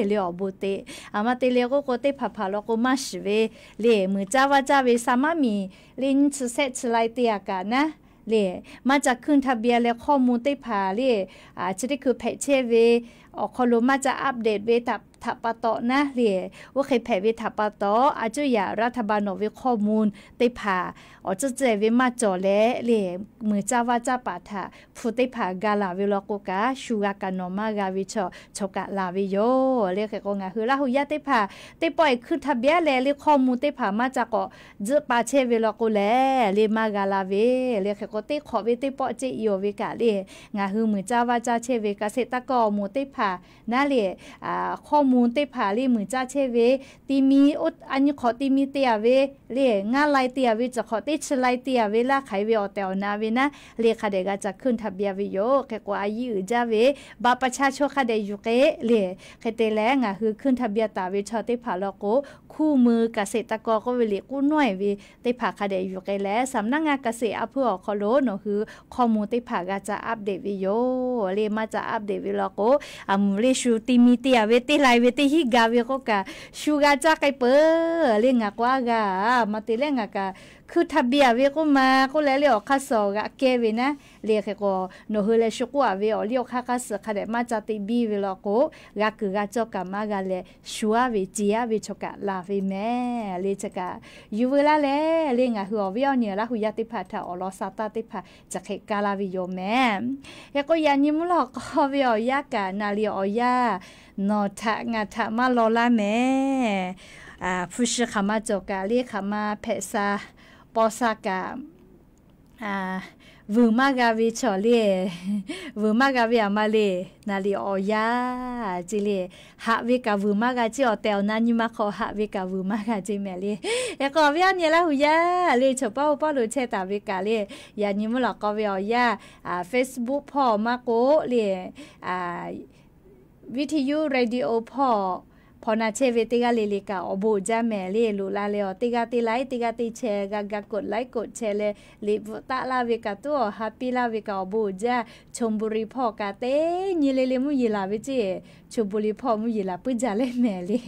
le, awˬ bon te. Aˬ ma te le k'oˆ k'o teˇ hpaˍ hpaˍ law k'o maˇ shiˍ ve le, muiˬ caˇ vaˇ caˇ ve sa maˉ miˬ le nyiˇ chi sehˆ chi lai te a kaꞈ naˉ le, maˇ ca ขึ้นทะเบียน leh hkawˇ mvuh teˇ hpaˍ le, chi teˇ hkui hpehꞈ chehˇ ve awˬ hk'aw lo maˇ ca update ve htaꞈ pa taw naˉ le, oˇ hk'e hpehꞈ ve htaꞈ pa taw, a cuˇ yaꞈ รัฐบาล nawˬ ve ข้อมูล teˇ hpaˍ awˬ tcuhˉ cehˇ ve maˇ cawˬ leh le, muiˬ caˇ vaˇ caˇ paˍ htaꞈ hpu teˇ hpaˍ ga laˬ ve law k'o kaꞈ, shu g'a kaꞈ nawˬ maˇ g'a ve chaw, chaw kaꞈ laˬ ve yoˬ le. Hk'e k'o, ngaˬ hui Laˇ hu yaˇ teˇ hpaˍ teˇ pawˆ e ขึ้นทะเบียน leh le ข้อมูล teˇ hpaˍ maˇ ca k'awꞈ tzuhˆ pa chehˇ ve law k'o lehˬ, le maˇ g'a la ve le. Hk'e k'o, teˇ hk'awꞈ ve teˇ pawˆ ceh i awˬ ve kaꞈ le, ngaˬ hui muiˬ caˇ vaˇ caˇ chehˇ ve เกษตรกร awˬ moˍ teˇ hpaˍ naˉ le, ข้อมูล teˇ hpaˍ le muiˬ caˇ chehˇ ve, ti mi, a nyi hk'awꞈ ti mi te a ve le, ngaˇ lai te a ve, tcuh hk'awꞈ teˇ chi lai te a ve, laˇ hk'aiˍ ve awˬ tehˬ awˬ na ve naˉ le, hk'a dehꞈ g'a ca ขึ้นทะเบียน ve yoˬ. Hk'e k'o, a yiˇ uiˍ jaˇ ve บัตรประชาชน hk'a dehꞈ yuˬ k'e le. Hk'e te leh, ngaˬ hui ขึ้นทะเบียน taˍ ve chaw teˇ hpaˍ law k'o, คู่มือเกษตรกร k'oˆ ve liꞈ k'oˆ nawˉ e ve teˇ hpaˍ hk'a dehꞈ yuˬ k'e leh, สำนักงานเกษตร a hpuiˇ awˬ hk'aw lo nawˬ hui ข้อมูล teˇ hpaˍ g'a ca update ve yoˬ le. Maˇ ca update ve law k'o, a mvuhˬ le shu ti mi te a ve, teˇ lai ve teˇ hinˉ ga ve k'oˆ kaꞈ, shu g'a caˇ k'ai peuˬ le. Ngaˬ k'o aˉ g'a, maˇ te leh ngaˬ kaꞈ ขึ้นทะเบียน ve k'oˆ ma k'oˆ leh le, awˬ hk'aˇ suh awˬ g'aꞈ kehˇ ve naˉ le. Hk'e k'o, nawˬ hui leh shu k'oˆ a ve awˬ liˇ awˬ hk'aˇ hk'aˇ suh hk'a dehꞈ maˇ ca te biˇ ve law k'o, g'a kuiˬ g'a cawˇ kaꞈ maˇ g'a leh, shu aˉ ve ce aˉ ve chaw kaꞈ laˬ ve mehˍ le. Chi kaꞈ yuˬ veu laˇ leh le, ngaˬ hui awˬ viˉ awˬ nyi Laˇ hu yaˇ teˇ hpaˍ htaꞈ awˬ lawn sa taˇ teˇ hpaˍ chi hk'e kaˇ laˇ ve yoˬ mehˍ. Hk'e k'o, yaꞈ nyi mvuhˇ lawˬ k'aw ve awˬ yanˇ kaꞈ naˍ liꞈ awˬ yanˇ nawˬ htaꞈ ngaˬ htaꞈ maˇ law laˇ mehˍ. Hpu shi hk'aˬ ma cawˬ kaꞈ le, hk'aˬ ma hpehꞈ sha paw sha kaꞈ, vuiˬ maˇ g'a ve chaw le, vuiˬ maˇ g'a ve aˬ ma le. Naˍ liꞈ awˬ yanˇ ce le, haꞈ ve kaꞈ vuiˬ maˇ g'a ce, awˬ tehˬ awˬ na nyi ma hk'aw haꞈ ve kaꞈ vuiˬ maˇ g'a ce mehˍ le. Hk'e k'o, awˬ viˉ awˬ nyi Laˇ hu yaˇ le, chaw paˉ oˇ paˉ lo chehˇ taˍ ve kaꞈ le, yaꞈ nyi mvuhˇ lawˬ k'aw ve awˬ yanˇ, Facebook hpawˇ maˇ k'oˆ le,วิทยุ radio hpawˇ hpawnˬ na chehˇ ve teˇ g'aˇ le le kaꞈ awˬ bon uiˍ jaˇ mehˍ le. Loꞈ la leh awˬ teˇ g'aˇ teˇ laiˉ, teˇ g'aˇ teˇ chehˇ g'a ga กดไลค์ กดแชร์ leh, liꞈ bvuhꞈ taˆ laˇ ve kaꞈ, tuˉ awˬ ha piˇ laˇ ve kaꞈ awˬ bon uiˍ jaˇ. ชลบุรี hpawˇ kaꞈ teˇ nyi le le mvuhˇ yeˬ laˬ ve ceˇ. ชลบุรี hpawˇ mvuhˇ yeˬ laˬ puiˉ jaˇ leh mehˍ le.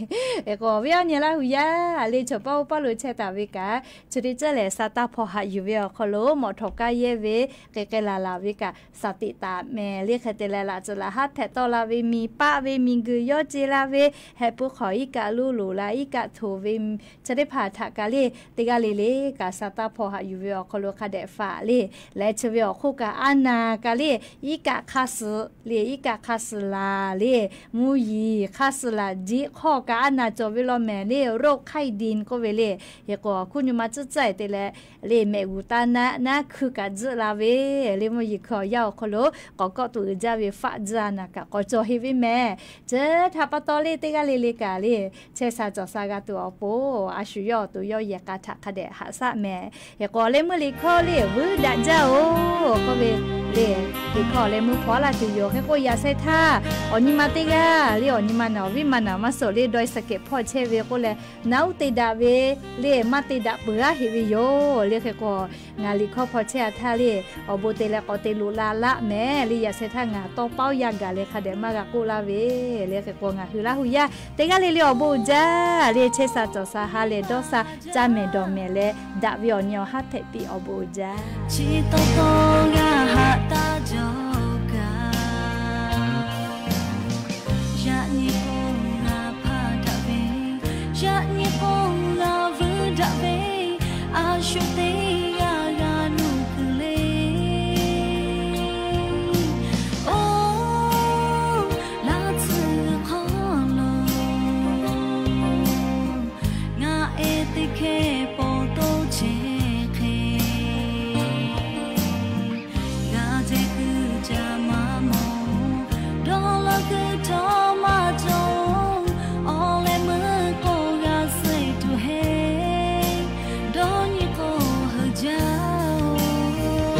Hk'e k'o, awˬ viˉ awˬ nyi Laˇ hu yaˇ le, chaw paˉ oˇ paˉ lo chehˇ taˍ ve kaꞈ, chi teˇ ceuˬ lehˬ, sa taˇ hpaw haꞈ yuˬ ve awˬ hk'aw lo mawˬ htawꞈ kaˇ yehˇ ve, k'ai k'ai laˬ laˬ ve kaꞈ, saˍ tiꞈ taˍ mehˍ le. Hk'e te leh, laꞈ tcuhˍ laꞈ haˉ hpehꞈ tawˆ la ve, miˬ paˆ ve, miˬ guiˬ yawˇ ce la ve, heh puiˉ hk'awꞈ iˉ kaˆ lo loꞈ la iˉ kaˆ htoꞈ ve, chi teˇ hpaˍ htaꞈ kaꞈ le, teˇ g'aˇ le le kaꞈ sa taˇ hpaw haꞈ yuˬ ve awˬ hk'aw lo hk'a dehꞈ faꞈ le. Leh chi ve awˬ hk'oˆ kaꞈ aˉ naˬ kaꞈ le, iˉ kaˆ hk'aˇ suh le, iˉ kaˆ hk'aˇ suh laˬ le, mvuhˇ yeˬ hk'aˇ suh laˬ, jiˆ hk'awˇ kaꞈ aˉ naˬ cawˬ ve law mehˍ le, โรคไข้ดิน k'oˆ ve le. Hk'e k'o, hkuˇ nyi ma tcuhˉ tcuhˉ e te leh le, mehꞈ g'uˬ taˇ naˆ naˉ hkui kaꞈ tzuhˆ la ve le, mvuhˇ yeˬ hkui awˬ yanˇ awˬ hk'aw lo k'awꞈ kawˆ tuˬ uiˍ jaˇ ve faˆ tzuhˆ a naˬ kaꞈ k'awꞈ cawˬ heˆ ve mehˍ. Chi htaꞈ pa taw le, teˇ g'aˇ le le kaꞈ le, chehˇ sha cawˬ sha g'a tuˬ awˬ pon, a shu yawˇ awˬ to yawˇ yehˬ k'a htaꞈ hk'a dehꞈ haꞈ shaˆ mehˍ. Hk'e k'o, leh meuˇ liꞈ hkawˇ le, vuiˇ daꞈ jaˇ oˬ k'oˆ ve le. Liꞈ hkawˇ leh meuˇ hpaw laˇ tuˬ yoˬ. Hk'e k'o, yaꞈ sheh htaˇ awˬ nyi ma teˇ g'aˇ le, awˬ nyi ma naˬ awˬ viˉ ma naˬ maˇ suhˍ le, dawˇ e saˍ kehˍ hpawˇ chehˇ ve k'oˆ leh, naˉ uˉ te daꞈ ve le, maˇ te daꞈ peuˬ aˉ heꞈ ve yoˬ le. Hk'e k'o, ngaˬ liꞈ hkawˇ hpaw chehˇ a htaˇ le, awˬ bon te leh k'awꞈ te loꞈ la laˆ mehˍ le. Yaꞈ sheh htaˇ ngaˬ tawˇ paoˉ yaˇ gaˬ leh hk'a dehꞈ maˇ g'a k'oˆ laˇ ve le. Hk'e k'o, ngaˬ hui Laˇ hu yaˇ teˇ g'aˇ le le awˬ bon uiˍ jaˇ le. Chehˇ sha cawˬ sha ha lehˬ dawˇ sha caˇ mehˍ dawˬ mehˍ leh, daꞈ ve awˬ nyi awˬ haˉ hpehꞈ piˇ awˬ bon uiˍ jaˇ. Chi taw taw g'a haꞈ taˇ jaw kaꞈ, yaꞈ nyi k'o g'a hpaˇ daꞈ ve, yaꞈ nyi k'o g'a vuiˇ daꞈ ve, a shu teˇ g'aˇ g'a nuˇ kuiˬ le. Oˇ laˇ tcuhˉ hk'aw lo ngaˬ e teˇ hkeh paw toˇ chehˇ hk'e, g'a jehˬ kuiˬ ca maˇ mawˬ, dawˇ law kuiˬ htawˇ maˇ cawˬ. Awˬ leh meuˇ k'o g'a suh tuˬ heˆ, dawˇ nyi k'o heuˬ jaˇ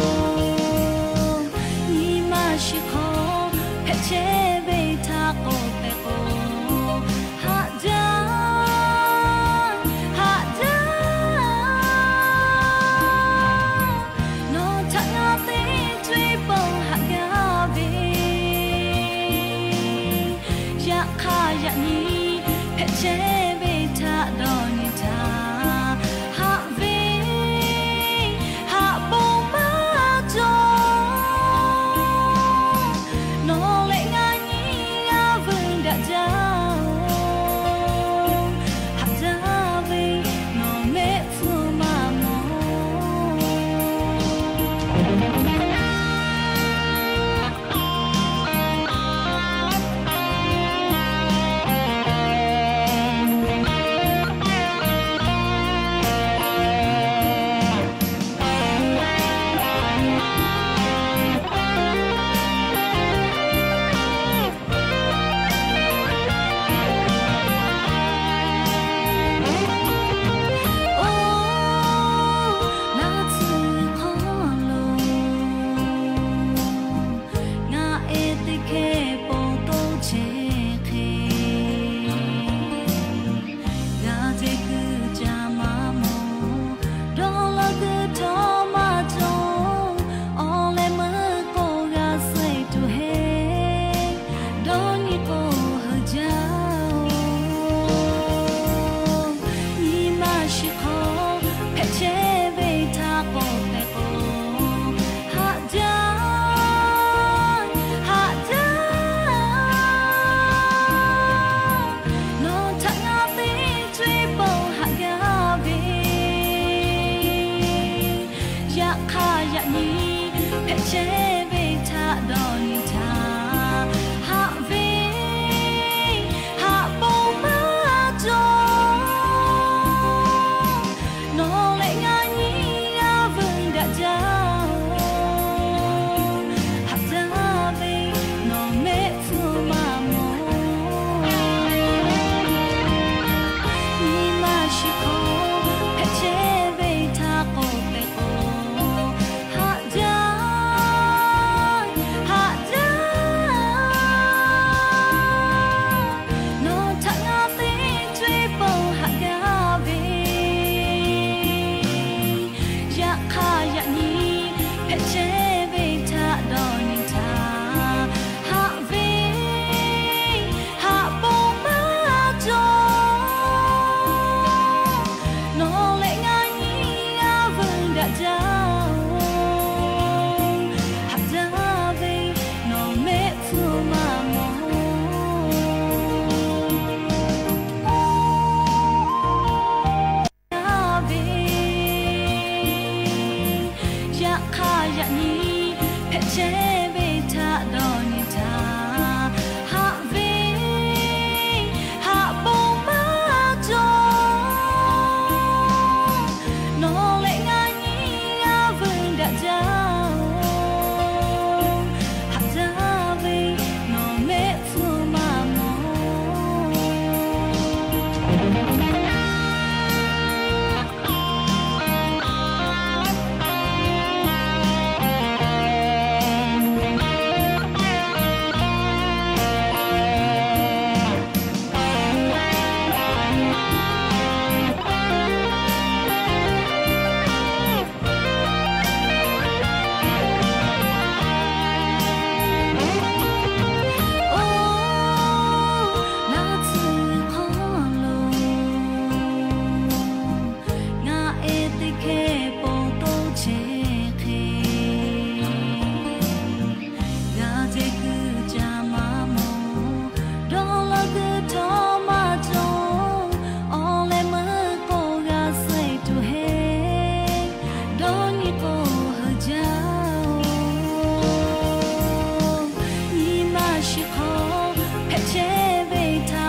oˬ. Nyi ma shiˍ hk'aw hpehꞈ chehˇ ve htaꞈ k'awꞈ pehꞈ k'o, haꞈ jaˇ, haꞈ jaˇ. Nawˬ htaꞈ ngaˬ teˇ co e pon haꞈ gaˇ ve, yaꞈ hk'aˇ yaꞈ nyi hpehꞈ chehˇ ve htaꞈ dawˇ nyi htaˇ, haꞈ ve haꞈ bon maˇ cawˬ. Nawˬ leh ngaˬ nyi g'a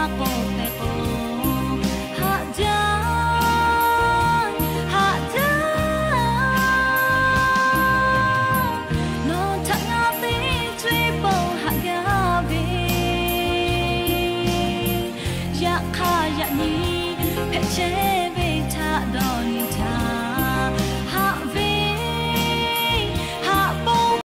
k'awꞈ hpehꞈ k'o, haꞈ jaˇ, haꞈ jaˇ. Nawˬ htaꞈ ngaˬ te co-e paw haꞈ gaˇ ve, yaꞈ hk'aˇ yaꞈ nyi hpehꞈ chehˇ